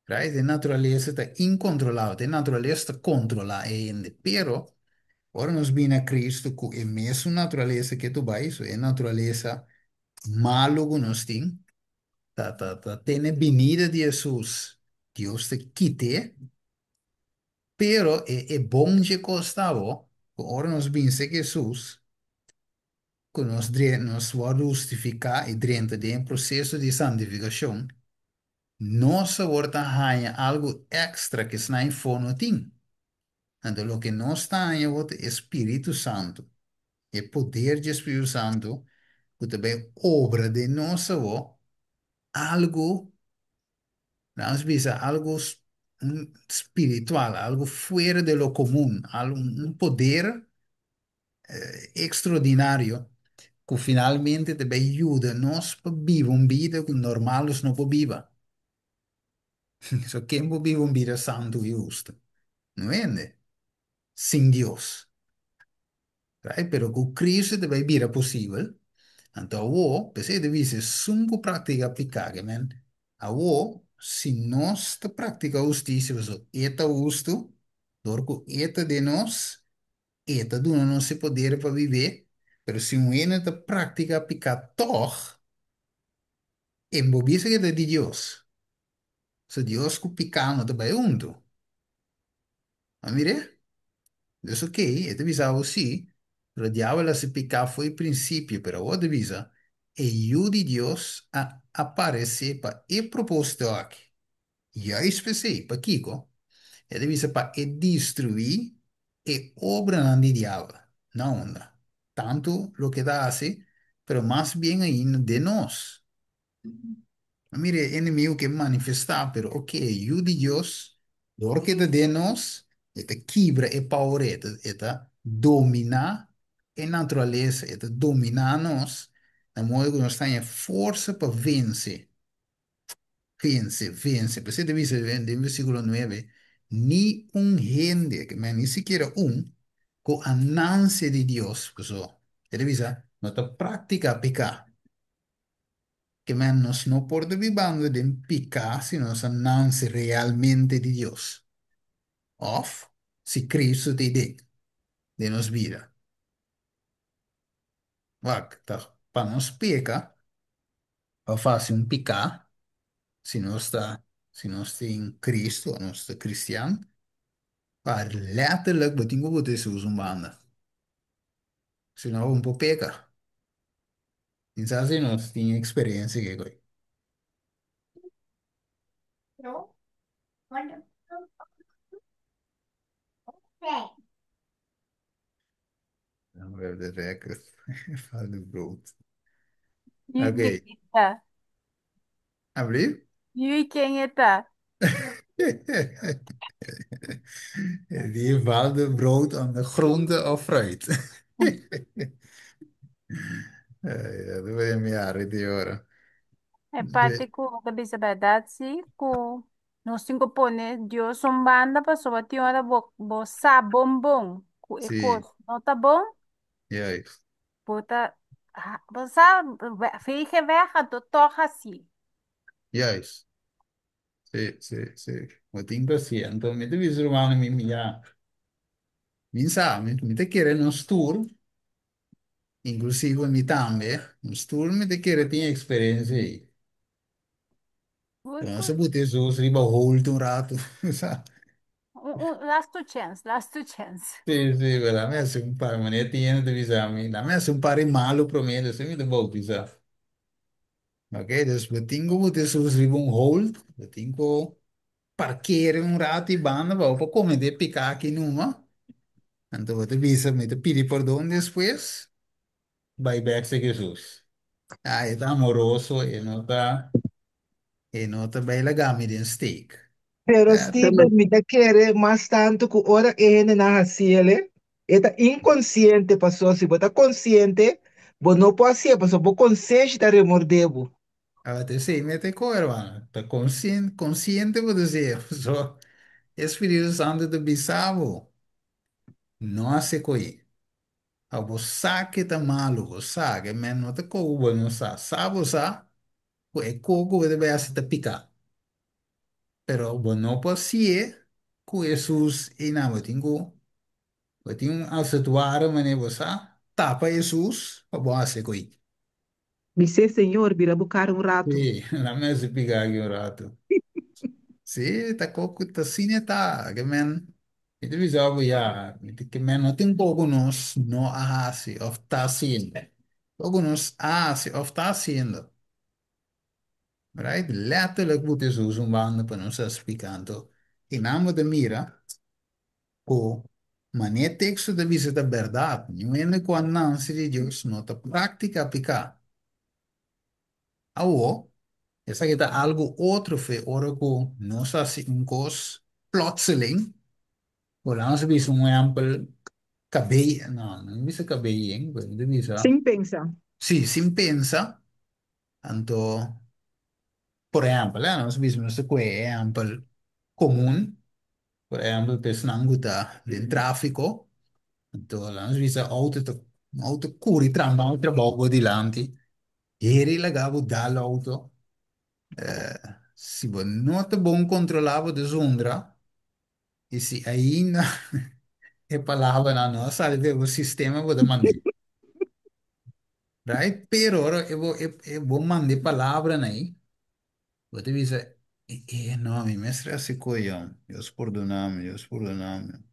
S1: Right? E naturalesa ta inkontrolabel, ta e naturalesa ta kontrolá e hende. Pero, ora nos bini a Cristo ku e mesun naturalesa ke tu bai, so e naturalesa malu ku nos tin, ta tene binida di Hesus, Dios ta kit'é, pero e bon dje kos ta bo, ku ora nos binse ku Hesus, ku nos nos wòrdu hustifiká i drenta den e proseso di santifikashon, nos awor ta haña algu èkstra ku esnan afó no tin. Anto loke nos ta haña awor ta e spiritu santu, e poder dje spiritu santu ku ta bai obra den nos awor algu, laga nos bisa algu spiritual, algu fuera de lo komun, algu un poder extraordinario ku finalmente ta bai yuda nos pa biba un bida ku normal nos no por biba. So ken por biba un bida santu i hustu? No hende sin Dios. Right? Pero ku Cristo ta bai bira posibel. Anto awo, p'esei ta bisa esun ku praktika piká, ke men awo si nos ta praktika hustisia pasobra e ta hustu, dor ku e ta den nos, E ta duna nos e poder pa bib'é, pero si un hende ta praktiká piká tòg, e bo bisa ku e ta di Dios. So Dios ku piká no ta bai huntu. A mir'é? Dus okey, e ta bisa bo sí, pero diabel a hasi piká for e prinsipio, pero awor ta bisa, e Yu di Dios a aparesé pa e propósito aki. Juist p'esei, pakiko? E ta bisa pa e destruí e obranan di diabel. Na unda? Tantu loke e ta hasi, pero mas bien ainda den nos. A mira e enemigu ke manifestá, pero oke, e Yu di Dios, dor ke ta den nos, e ta kibra e power, e ta dominá e naturalesa, e ta dominá nos, na modo ku nos ta haña forsa pa vense. Vense, vense. P'esei ta bisa den versíkulo nuebe, Ni un hende, ke men ni sikiera un, ku a nanse di Dios, paso e ta bisa, no ta praktiká piká. Ke men nos no por ta bibando den piká si nos a nanse realmente di Dios, òf si Cristo ta ei den, den nos bida. Wak, ta pa nos peka. Pa fasi un piká, si nos ta, si nos tin Cristo, nos ta cristian, pa letterlijk bo tin ku bota Hesus un banda. Si no bo no por peka. Tin sa si nos tin experiencia ke koe. We hebben de record van de brood.
S3: Yu
S1: Oké,
S3: ken e ta?
S1: alsjeblieft.
S3: Yu ken e ta?
S1: Die valt de brood aan de groente of fruit. Dove mi arredi ora.
S3: E parte ku bo ta bisa bèrdat sí, ku nos tin ku pone Dios un banda pasobra tin ora bo bo sa bon bon ku e kos
S1: Sì,
S3: no ta bon,
S1: juist.
S3: bo ta bo sa vege weg anto tòg hasi.
S1: Juist. Sì, sì, sì. Ma tinko sì, anto mi te visto rumano mi mi ja. Mi sa, mi te quiere no stoer, inclusive mi tambe, no stoer mi te quiere tin experiência aí.
S3: Good,
S1: Então, se
S3: good.
S1: bote so, riba hold un rato, sa.
S3: Un, last two chance, last two chance.
S1: Sì, sì, quella, me hace un par, ma ne tiene te bisa mi, la me hace un par malo promedio, se mi te bautiza. Ok, dus we tingo bote so riba un hold, we tingo parkeren un rato e banda, va, pa come de picar aqui numa. Então, vou te bisa, me te pedir perdão depois, vai back se Jesus. Ah, é amoroso, e não tá bem legal, me den steak.
S2: Pero
S1: É,
S2: Steven, mi ta kere mas tantu ku ora e hendenan hasiele, e ta inkonsiente pasobra si bo ta konsiente, bo no por hasié pasobra bo konsenshi ta remordé bo.
S1: Até sim, me te co, hermano. Tá consciente, consciente, vou dizer. So, Espírito Santo te bisavo. Não hace coi. A bo sa que tá malo, bo sa que men não te co, bo não sa. Sa bo sa, bo e coco bo debe hacer te pica. Pero bo no posie ku Jesus e na bo tingo. Bo tin un als het ware, meneer bo sa, tapa Jesus, pa bo hace coi.
S2: Bis'é, Señor, bira bo kara un ratu.
S1: Sí, la me se pica aquí un rato. Sí, ta coco, ta cine ta, que men, mi te bisabo ya, mi te, que men no tin poco nos no hace of ta haciendo. Poco nos hace of ta haciendo. Right? Letterlijk moet Jesus un banda pa nos explicando. E namo de mira, ko mané texto de bisa ta verdad. Ni ende kwa nansi de Dios no ta práctica pica. Awo, esa que ta algo otro fe ora ku nos hace un cos plotseling. Volamos bisa un ejemplo, cabello, no, no bisa cabello, hein, pero bisa.
S2: Sin pensa.
S1: Sí, sin pensa, anto, por ejemplo, nos bisa nos kue ejemplo común, por ejemplo, pesnanguta den tráfico, anto nos bisa auto te auto curi tramba un trabalho dilante, heri lagabo dal auto, si bo no te bom controlabo de zondra, e si ainda e palavra na nossa, sabe, o sistema vou mandar. Right? Pero ora eu vou mandar palavra aí. Vou te dizer, no, mi mestre hace coisa. Deus perdoname, Deus perdoname.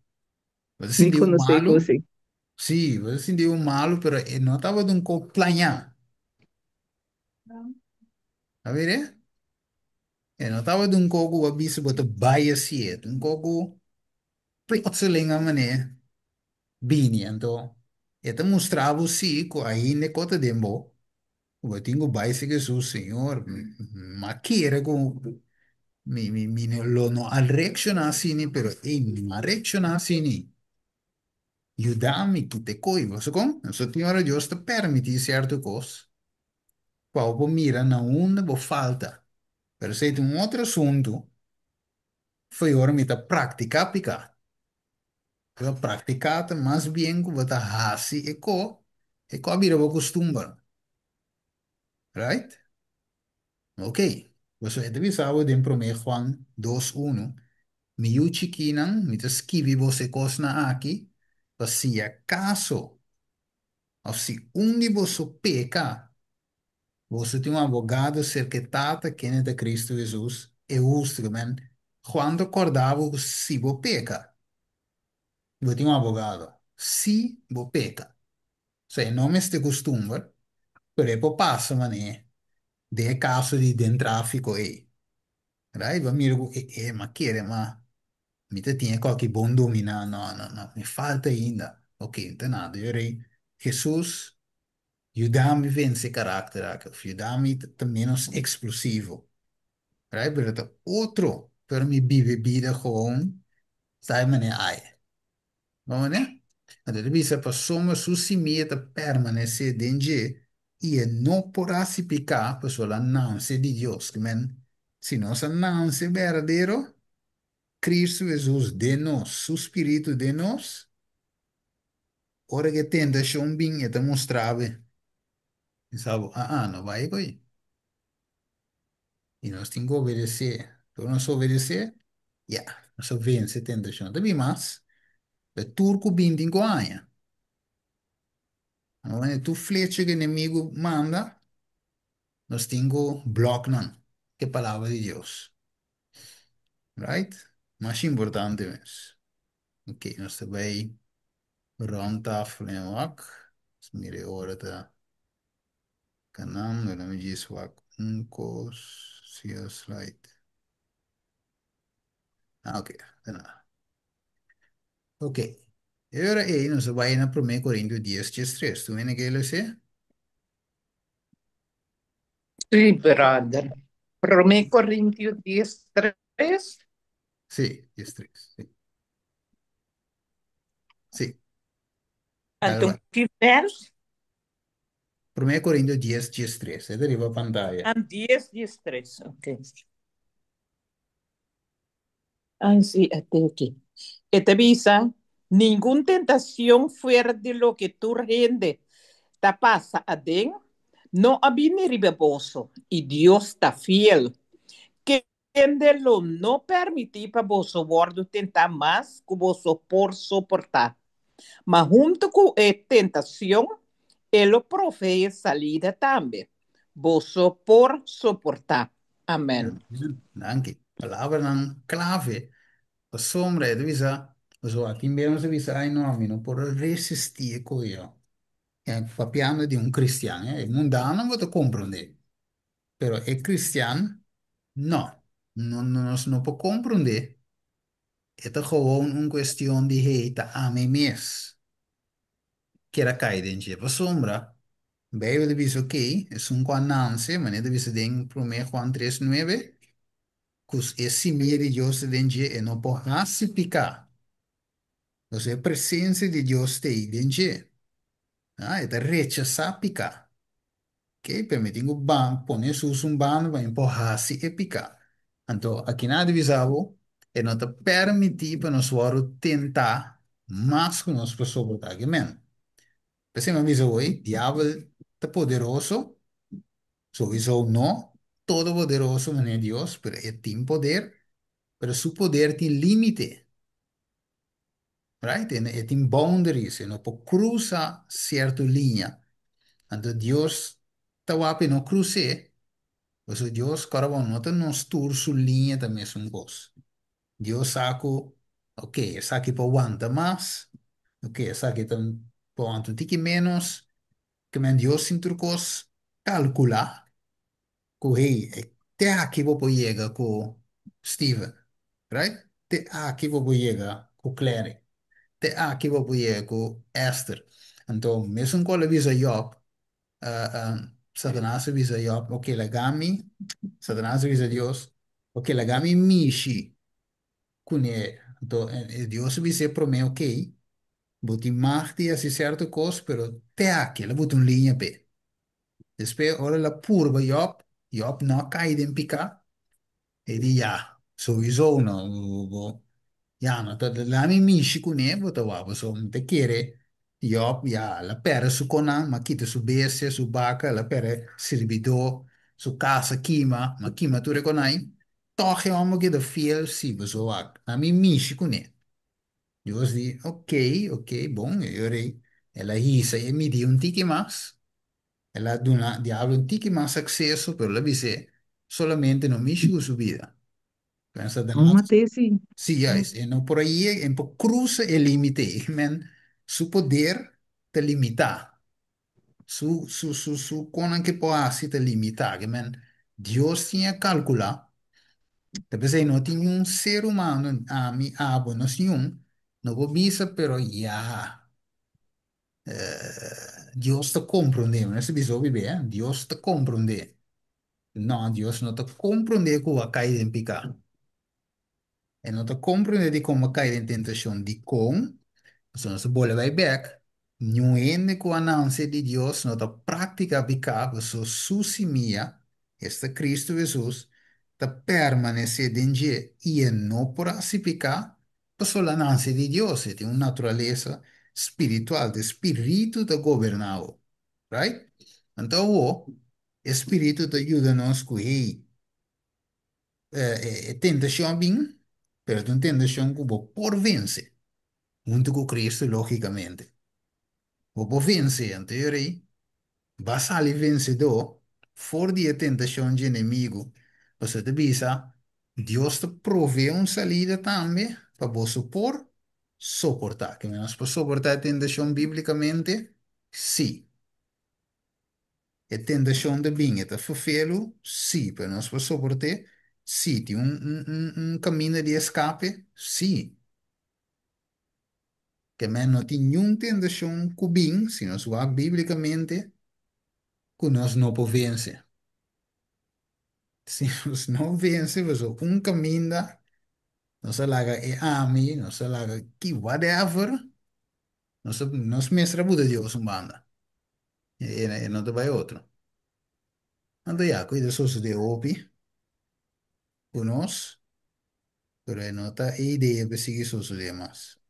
S1: Você
S2: Mi
S1: sentiu
S2: konosé
S1: malo?
S2: kos ei.
S1: Sí, você sentiu malo, pero não estava de um corpo planeado. A ver, eh? Eu não estava de um corpo abiso, boto baia assim, um corpo plotseling a mané, bini, então, eu te mostrava sim, que ainda cota dembo. Eu tenho baia Jesus, Senhor, ma quiere com mi lo no al reaccionar así, pero ma reaccionar así. Ayúdame que te coi, você com? So tinha Deus te permitir certo coisa. Qual bo mira na onde bo falta. Pero se tem um outro assunto, foi ora me ta praticar picar. Pero praticar tá mais bem que bota hasi e co bira bo costumbre. Right? Ok. Você deve saber de prome Juan 2:1. Mi yu chiquinan, mi te escribi você cosna aqui, pa si acaso, of si un di você peca, você tem um abogado cerquetata que é de Cristo Jesus, e justo, man. Quando acordava, se você peca, você tem um abogado. Se você peca. Se não me este costume, pero é passa, mané, de caso de den tráfico aí. Right? Va mira, ma chiede, ma mi te tiene qualche buon domina, no, no, no, mi falta ainda. Ok, então nada, eu rei, Jesus, aiutami a vencer caráter, aiutami a menos explosivo. Right? Pero het outro, pero mi vive vida gewoon, sai mané ai. Vamos né? Então, bisa pa soma su simia ta permanecer dentro. I e no por hasi piká, pasobra el a nase di Dios. Ke men, si nos a nase berdadero, Cristo Hesus den nos, su spiritu den nos, ora ku e tentashon bin, e ta mustra bo, bisa bo, ah, ah, no bai ko'i. I nos tin ku obedesé. Ora nos obedesé, ya, nos a vense tentashon. Ta bin mas, pero tur ku bin tin ku haña. Awor, tur flecha ku enemigu manda, nos tin ku blòk nan ku e Palabra di Dios. Right? Mas importante mes. Ok, nos ta bai rònt tafel en wak. Nos mira e ora ta kanando. Laat me djis wak un kos. Si a slide. Ah, ok. Ta nada. Ok. E ora ei nos a bai na Promé Korintio dies 13. Tur hende ke lesa?
S6: Sí, brother. Promé Korintio 10:3.
S1: Sí, 10:3. Sí. Sí. Dale
S6: Anto
S1: bai.
S6: ki vers?
S1: Promé Korintio 10:13. E ta riba pantaya.
S6: An 10:13. Ok. Ay, sí, ate aki. E ta bisa, Ningun tentacion fuera di loke tur hende ta pasa aden no a bini riba boso, i Dios ta fiel, kende lo no permití pa boso wòrdu tentá mas ku boso por soportá. Ma huntu ku e tentacion, e lo proveé salida tambe. Boso por soportá. Amen.
S1: Danki. Palabranan clave. Pasobra e ta bisa, pasobra tin bes nos ta bisa, ay no, mi no por resistí e koyo. Papiando di un cristian, e mundano bo ta comprende, pero e cristian no. No, no, nos no por comprende. E ta gewoon un cuestion di hey, ta ami mes kier a kai den dje. Pasobra Bijbel ta bisa ok, esun ku a nanse, manera ta bisa den Promé Juan 3:9, ku e simia di Dios ta den dje, e no por hasi piká. Entonces e presensia di Dios ta ei den dje. Ah, e ta rechasá piká. Ok, pero mi tin ku ban, pone Hesus un banda pa mi por hasi e piká. Anto, aki nan a bisa bo, e no ta permití pa nos wòrdu tentá mas ku nos por soportá. Ke men? P'esei mi a bisa hoy, diabel ta poderoso, souiso no todopoderoso manera Dios, pero e tin poder, pero su poder tin límite, right? E tin boundaries, e no por cruza cierto liña. Anto Dios ta wak p'e no cruz'é, pasobra Dios, kòrda bo, no ta nos tur su liña ta mesun kos. Dios sa ku, ok, esaki por wanta mas, ok, esaki ta por wanta un tiki ménos, ke men Dios tin tur kos kalkulá ku hey, te aki bo por yega ku Steven, right? Te aki bo por yega ku Clary, te aki bo por yega ku Esther. Anto, mesun ku el a bisa Job, Satanas a bisa Job, ok, laga mi, Satanas a bisa Dios, ok, laga mi mishi kuné. Anto, Dios a bis'é promé, ok, bo tin mag di hasi sierto kos, pero te aki, el a buta un liña p'e. Despues, ora el a purba Job, Job no a kai den piká, E di, Ya, souiso no, bo, ya, no ta laga mi mishi kuné, bo ta wak, pasobra mi ta kere Job, ya, el a pèrdè su konan, m'a kita su bestia, su baka, el a pèrdè sirbidó, su kas a kima, m'a kima tur e konai, tòg e hòmber keda fiel, sí, pasobra wak, laga mi mishi kuné. Dios di, Ok, ok, bon, e ora ei el a hisa e midí un tiki mas. El a duna diablo un tiki mas akseso, pero el a bis'é, Solamente no mishi ku su bida. Pero
S2: No
S1: Satanas,
S2: mat'é, sí.
S1: sí, juist, e no por a yega, e no por krusa e límite ei. Men, su poder ta limitá. Su konan ke por hasi ta limitá. Ke men, Dios tin a kalkulá. Ta p'esei no tin niun ser humano, ami, abo, nos niun, no por bisa, pero ya. Dios ta komprondé. Mi no sa bisa hopi be, eh? Dios ta komprondé. No, Dios no ta komprondé ku a kai den piká. E no ta komprondé di kon a kai den tentashon. Dikon? Pasobra nos ta bolbe bai bèk. Niun hende ku a nase di Dios no ta praktiká piká, pasobra su simia, esta Kristu Hesus, ta permanesé den dje, i e no por hasi piká, pasobra el a nase di Dios, e tin un naturalesa spiritual, ta e spiritu ta goberná bo. Right? Anto awor, e spiritu ta yuda nos ku, hey, e tentashon a bin, pero ta un tentashon ku bo por vense, huntu ku Kristu, lógikamente. Bo por vense, anto e rei ba sali vensedó for di e tentashon dje enemigu, pasobra ta bisa, Dios ta proveé un salida tambe pa boso por soportá. Ke nos por soportá e tentashon bíblikamente? Sí. E tentashon ta bin, e ta ferfelu? Sí. Pero nos por soport'é? Sí. Tin un kaminda di eskape? Sí. Ke men no tin niun tentashon ku bin, si nos wak bíblikamente, ku nos no por vense. Si nos no vense, pasobra un kaminda nos a laga e ami, nos a laga ki whatever, nos mester a buta Dios un banda. E no ta bai otro. Anto ya, ku e ta sosodé hopi ku nos, pero e no ta e idea pa sigui sosodé mas.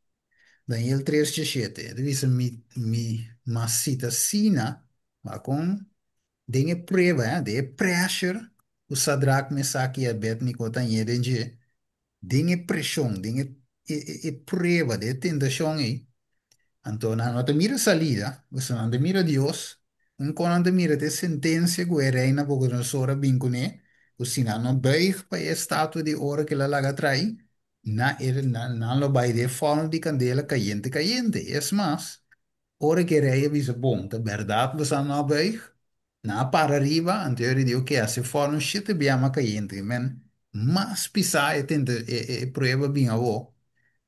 S1: Daniel tres djeshete, e ta bisa, Mi, mi mas si ta asina, ma kon den e prueba, den e pressure ku Sadrak, Mesak i Abednego ta hañ'é den dje, den e preshon, den e prueba, den e tentashon ei, anto nan no ta mira salida, pasobra nan ta mira Dios, un kon nan ta mira ta e sentensia ku e rei Nabucodonosor a bin kuné, ku si nan no buig pa e estatua di oro ku el a laga trai, nan lo bai den e fòrnu di kandela kayente kayente. Es mas, ora ku e rei a bisa, Bon, ta bèrdat boso no a buig? Nan a para riba, anto e rei di, Oke, hasi e fòrnu shete bia mas kayente. Men, mas pisá e tenta e prueba bin awor.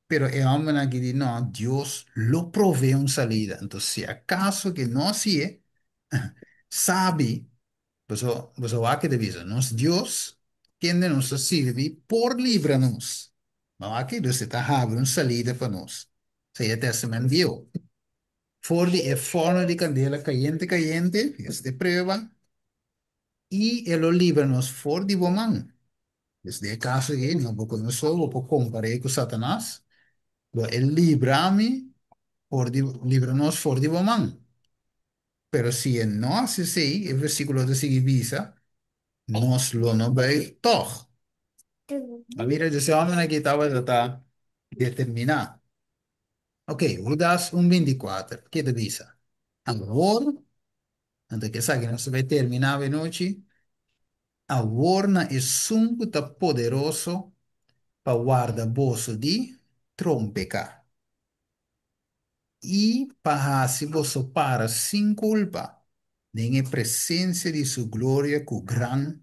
S1: Pero e hòmbernan aki di, No, Dios lo proveé un salida. Anto, si akaso ke no hasié, sabi Boso, boso wak ke ta bisa, nos Dios, kende nos ta sirbi, por libra nos. Bo wak ke Dios e ta habri un salida pa nos. Esei e Testament Bieu. For di e forno di kandela kayente kayente, esta e prueba, i e lo libra nos for di bo man. Pues den e kaso ei, Nabucodonosor, bo por kompar'é ku Satanas, lo e libra mi for di, libra nos for di bo man. Pero si e no hasi esei, e versíkulo ta sigui bisa, nos lo no bai tòg. A mira, dje hòmbernan aki tabata ta determiná. Ok, Hudas un 24, ke ta bisa? Awor, anto ke esaki nos ta bai terminá awenochi, awor na esun ku ta poderoso pa warda boso di trompeká. I pa hasi boso para sin kulpa den e presensia di su gloria ku gran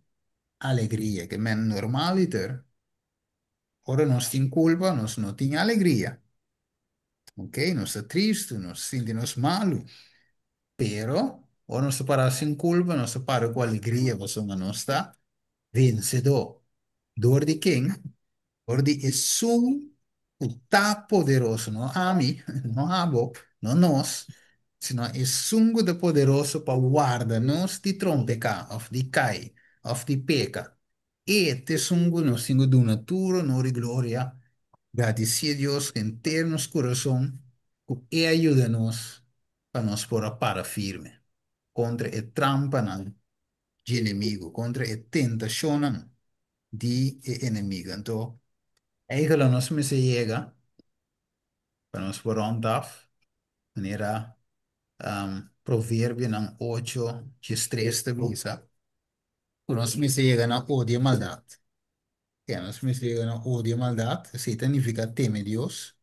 S1: alegria. Ke men normaliter, ora nos tin kulpa, nos no tin alegria. Ok, nos ta tristu, nos sinti nos malu. Pero, ora nos ta para sin kulpa, nos ta para ku alegria pasobra nos ta vensedó. Dor di ken? Dor di esun ku ta poderoso, no ami, no abo, no nos, sino esun ku ta poderoso pa warda nos di trompeká òf di kai òf di peka. E ta esun ku nos tin ku duna tur onor i gloria, gradisí Dios henter nos kurason ku e a yuda nos pa nos por a para firme kontra e trampanan dje enemigu, kontra e tentashonnan di e enemigu. Anto, eigenlijk nos mester yega pa nos por rond af, manera Proverbionan ocho diestres ta bisa, ku nos mester yega na odia maldat. Ya, nos mester yega na odia maldat, esei ta nifiká teme Dios,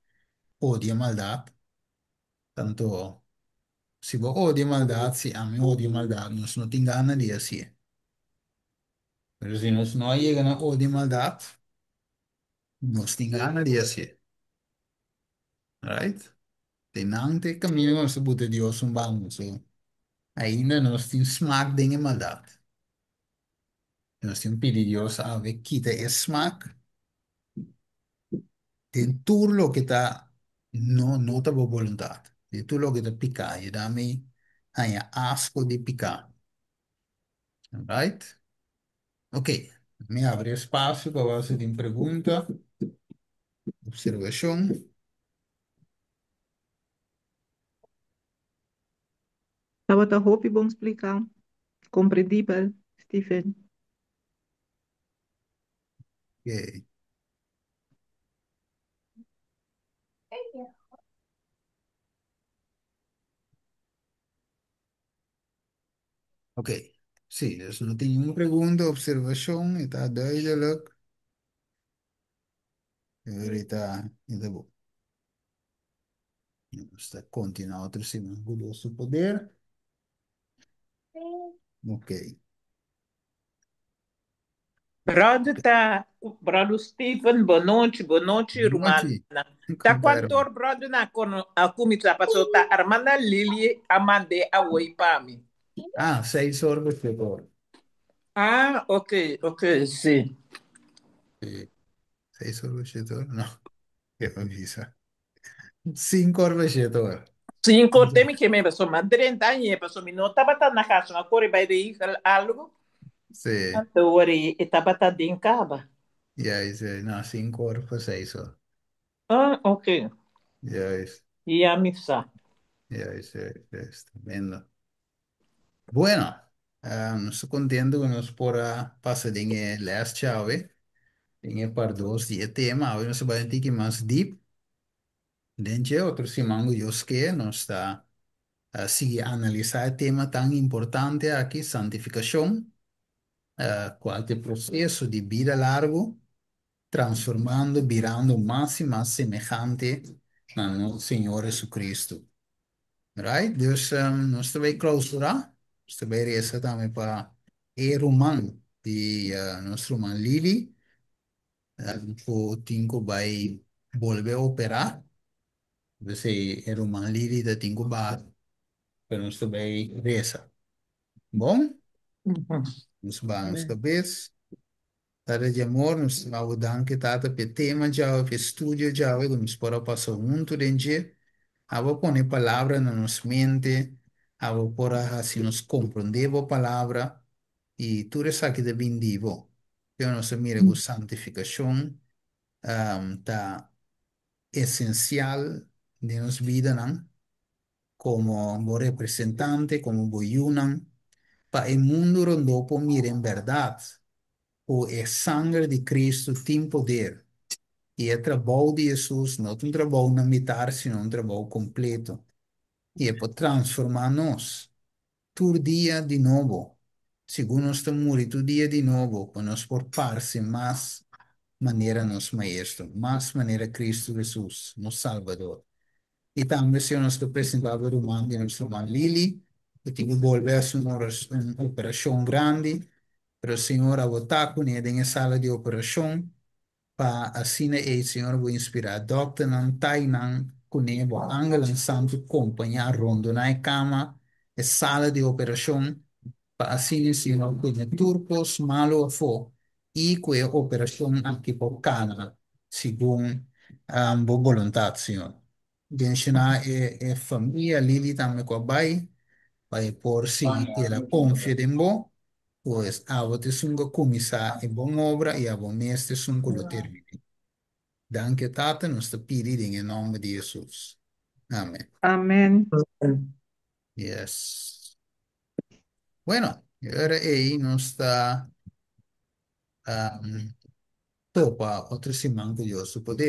S1: odia maldat. Tanto, si bo odia maldat, si ami odia maldat, nos no tin gana di hasié. Pero si nos no a yega na odia maldat, nos tin gana di hasié. Right? Te nan te kaminda ku nos ta buta Dios un banda. So, ainda nos tin smak den e maldat. Nos tin pidi Dios awe kita e smak den tur loke ta no, no ta bo boluntat. Di tur loke ta piká. Yuda mi haña asko di piká. Right? Ok, mi habri espasio pa wak si tin pregunta, observashon.
S2: Tabata hopi bon spliká, komprendibel, Stephen.
S1: Ok. Ok, sí, dus no tin ningun pregunta, observashon, e ta duidelijk. Ahorita, e ta bon. Nos ta continua otro siman ku Dios su poder. Ok.
S6: Brother ta, brother Steven, bon nochi, bon nochi,
S1: Bon nochi.
S6: rumana. Ta
S1: Kon ta, hermano?
S6: kuantor brother na kono a kuminsá paso ta hermana Lily a mand'é awoi pa mi.
S1: Ah, seis or pa shete or.
S6: Ah, ok, ok, sí.
S1: Sí, seis or pa shete or? No, ke mi bisa. Cinco or pa shete or.
S6: Cinco te mi ke me paso ma drenta añe paso mi no tabata na kas, mi a kore bai regel algo.
S1: Sí,
S6: Anto wor e tabata den kaba.
S1: juist, juist. No, cinco or pa seis or.
S6: Ah, ok.
S1: Juist,
S6: Ya mi sa.
S1: juist, juist, juist. Tremendo. Bueno, nos ta contento cu nos por a pasa den e les djawe, den e part dos di e tema. Awe nos a bai un tiki mas diep. Den dje otro siman cu Dios ke, nos ta sigui analisa e tema tan importante aki, santificacion, cual ta e proceso di bida largo, transformando, birando mas y mas semehante na nos Señor Jesucristo. Right? Dus nos ta bay clausura, nos ta bay reza tambe pa e ruman di nos ruman Lily, cu tin cu bay bolbe opera. P'esey e ruman Lily ta tin cu baha, pero nos ta bay reza. Bon? Nos baha nos cabes. Tata di amor, nos ta bo danki, Tata, p'e tema djawe, p'e studio djawe ku nos por a pasa huntu den dje. Abo a pone palabra na nos mente, abo por a hasi nos komprondé bo palabra, i tur esaki ta bin di bo. Pero nos a mira ku santifikashon ta esensial den nos bidanan komo bo representante, komo bo yunan, pa e mundu rondó por mira en bèrdat ku e sanger di Kristu tin poder i e trabou di Hesus no ta un trabou na mitar sino un trabou kompleto i e por transformá nos tur dia di nobo segun nos ta muri tur dia di nobo pa nos por parse mas manera nos Maestro, mas manera Kristu Hesus, nos Salbador. I tambe Señor nos ta presentá bo ruman di nos ruman Lily ku tin ku bolbe hasi un un operashon grandi pero Señor abo ta kuné den e sala di operashon pa asina ei Señor bo inspirá dòkternan tainan kuné bo angelnan santu kompañá rondoná e kama e sala di operashon pa asina Señor tene tur kos malu afó i ku e operashon aki por kana segun bo boluntat, Señor. Benshoná e famia Lily tambe ku a bai pa e por sigui keda konfia den bo, pues abo ta esun ku a kuminsá e bon obra i abo mes ta esun ku lo terminé. Danki, Tata, nos ta pidi den e nòmber di Hesus. Amen.
S2: Amen.
S1: Yes. Bueno, e ora ei nos ta um, topa otro siman ku Dios su poder.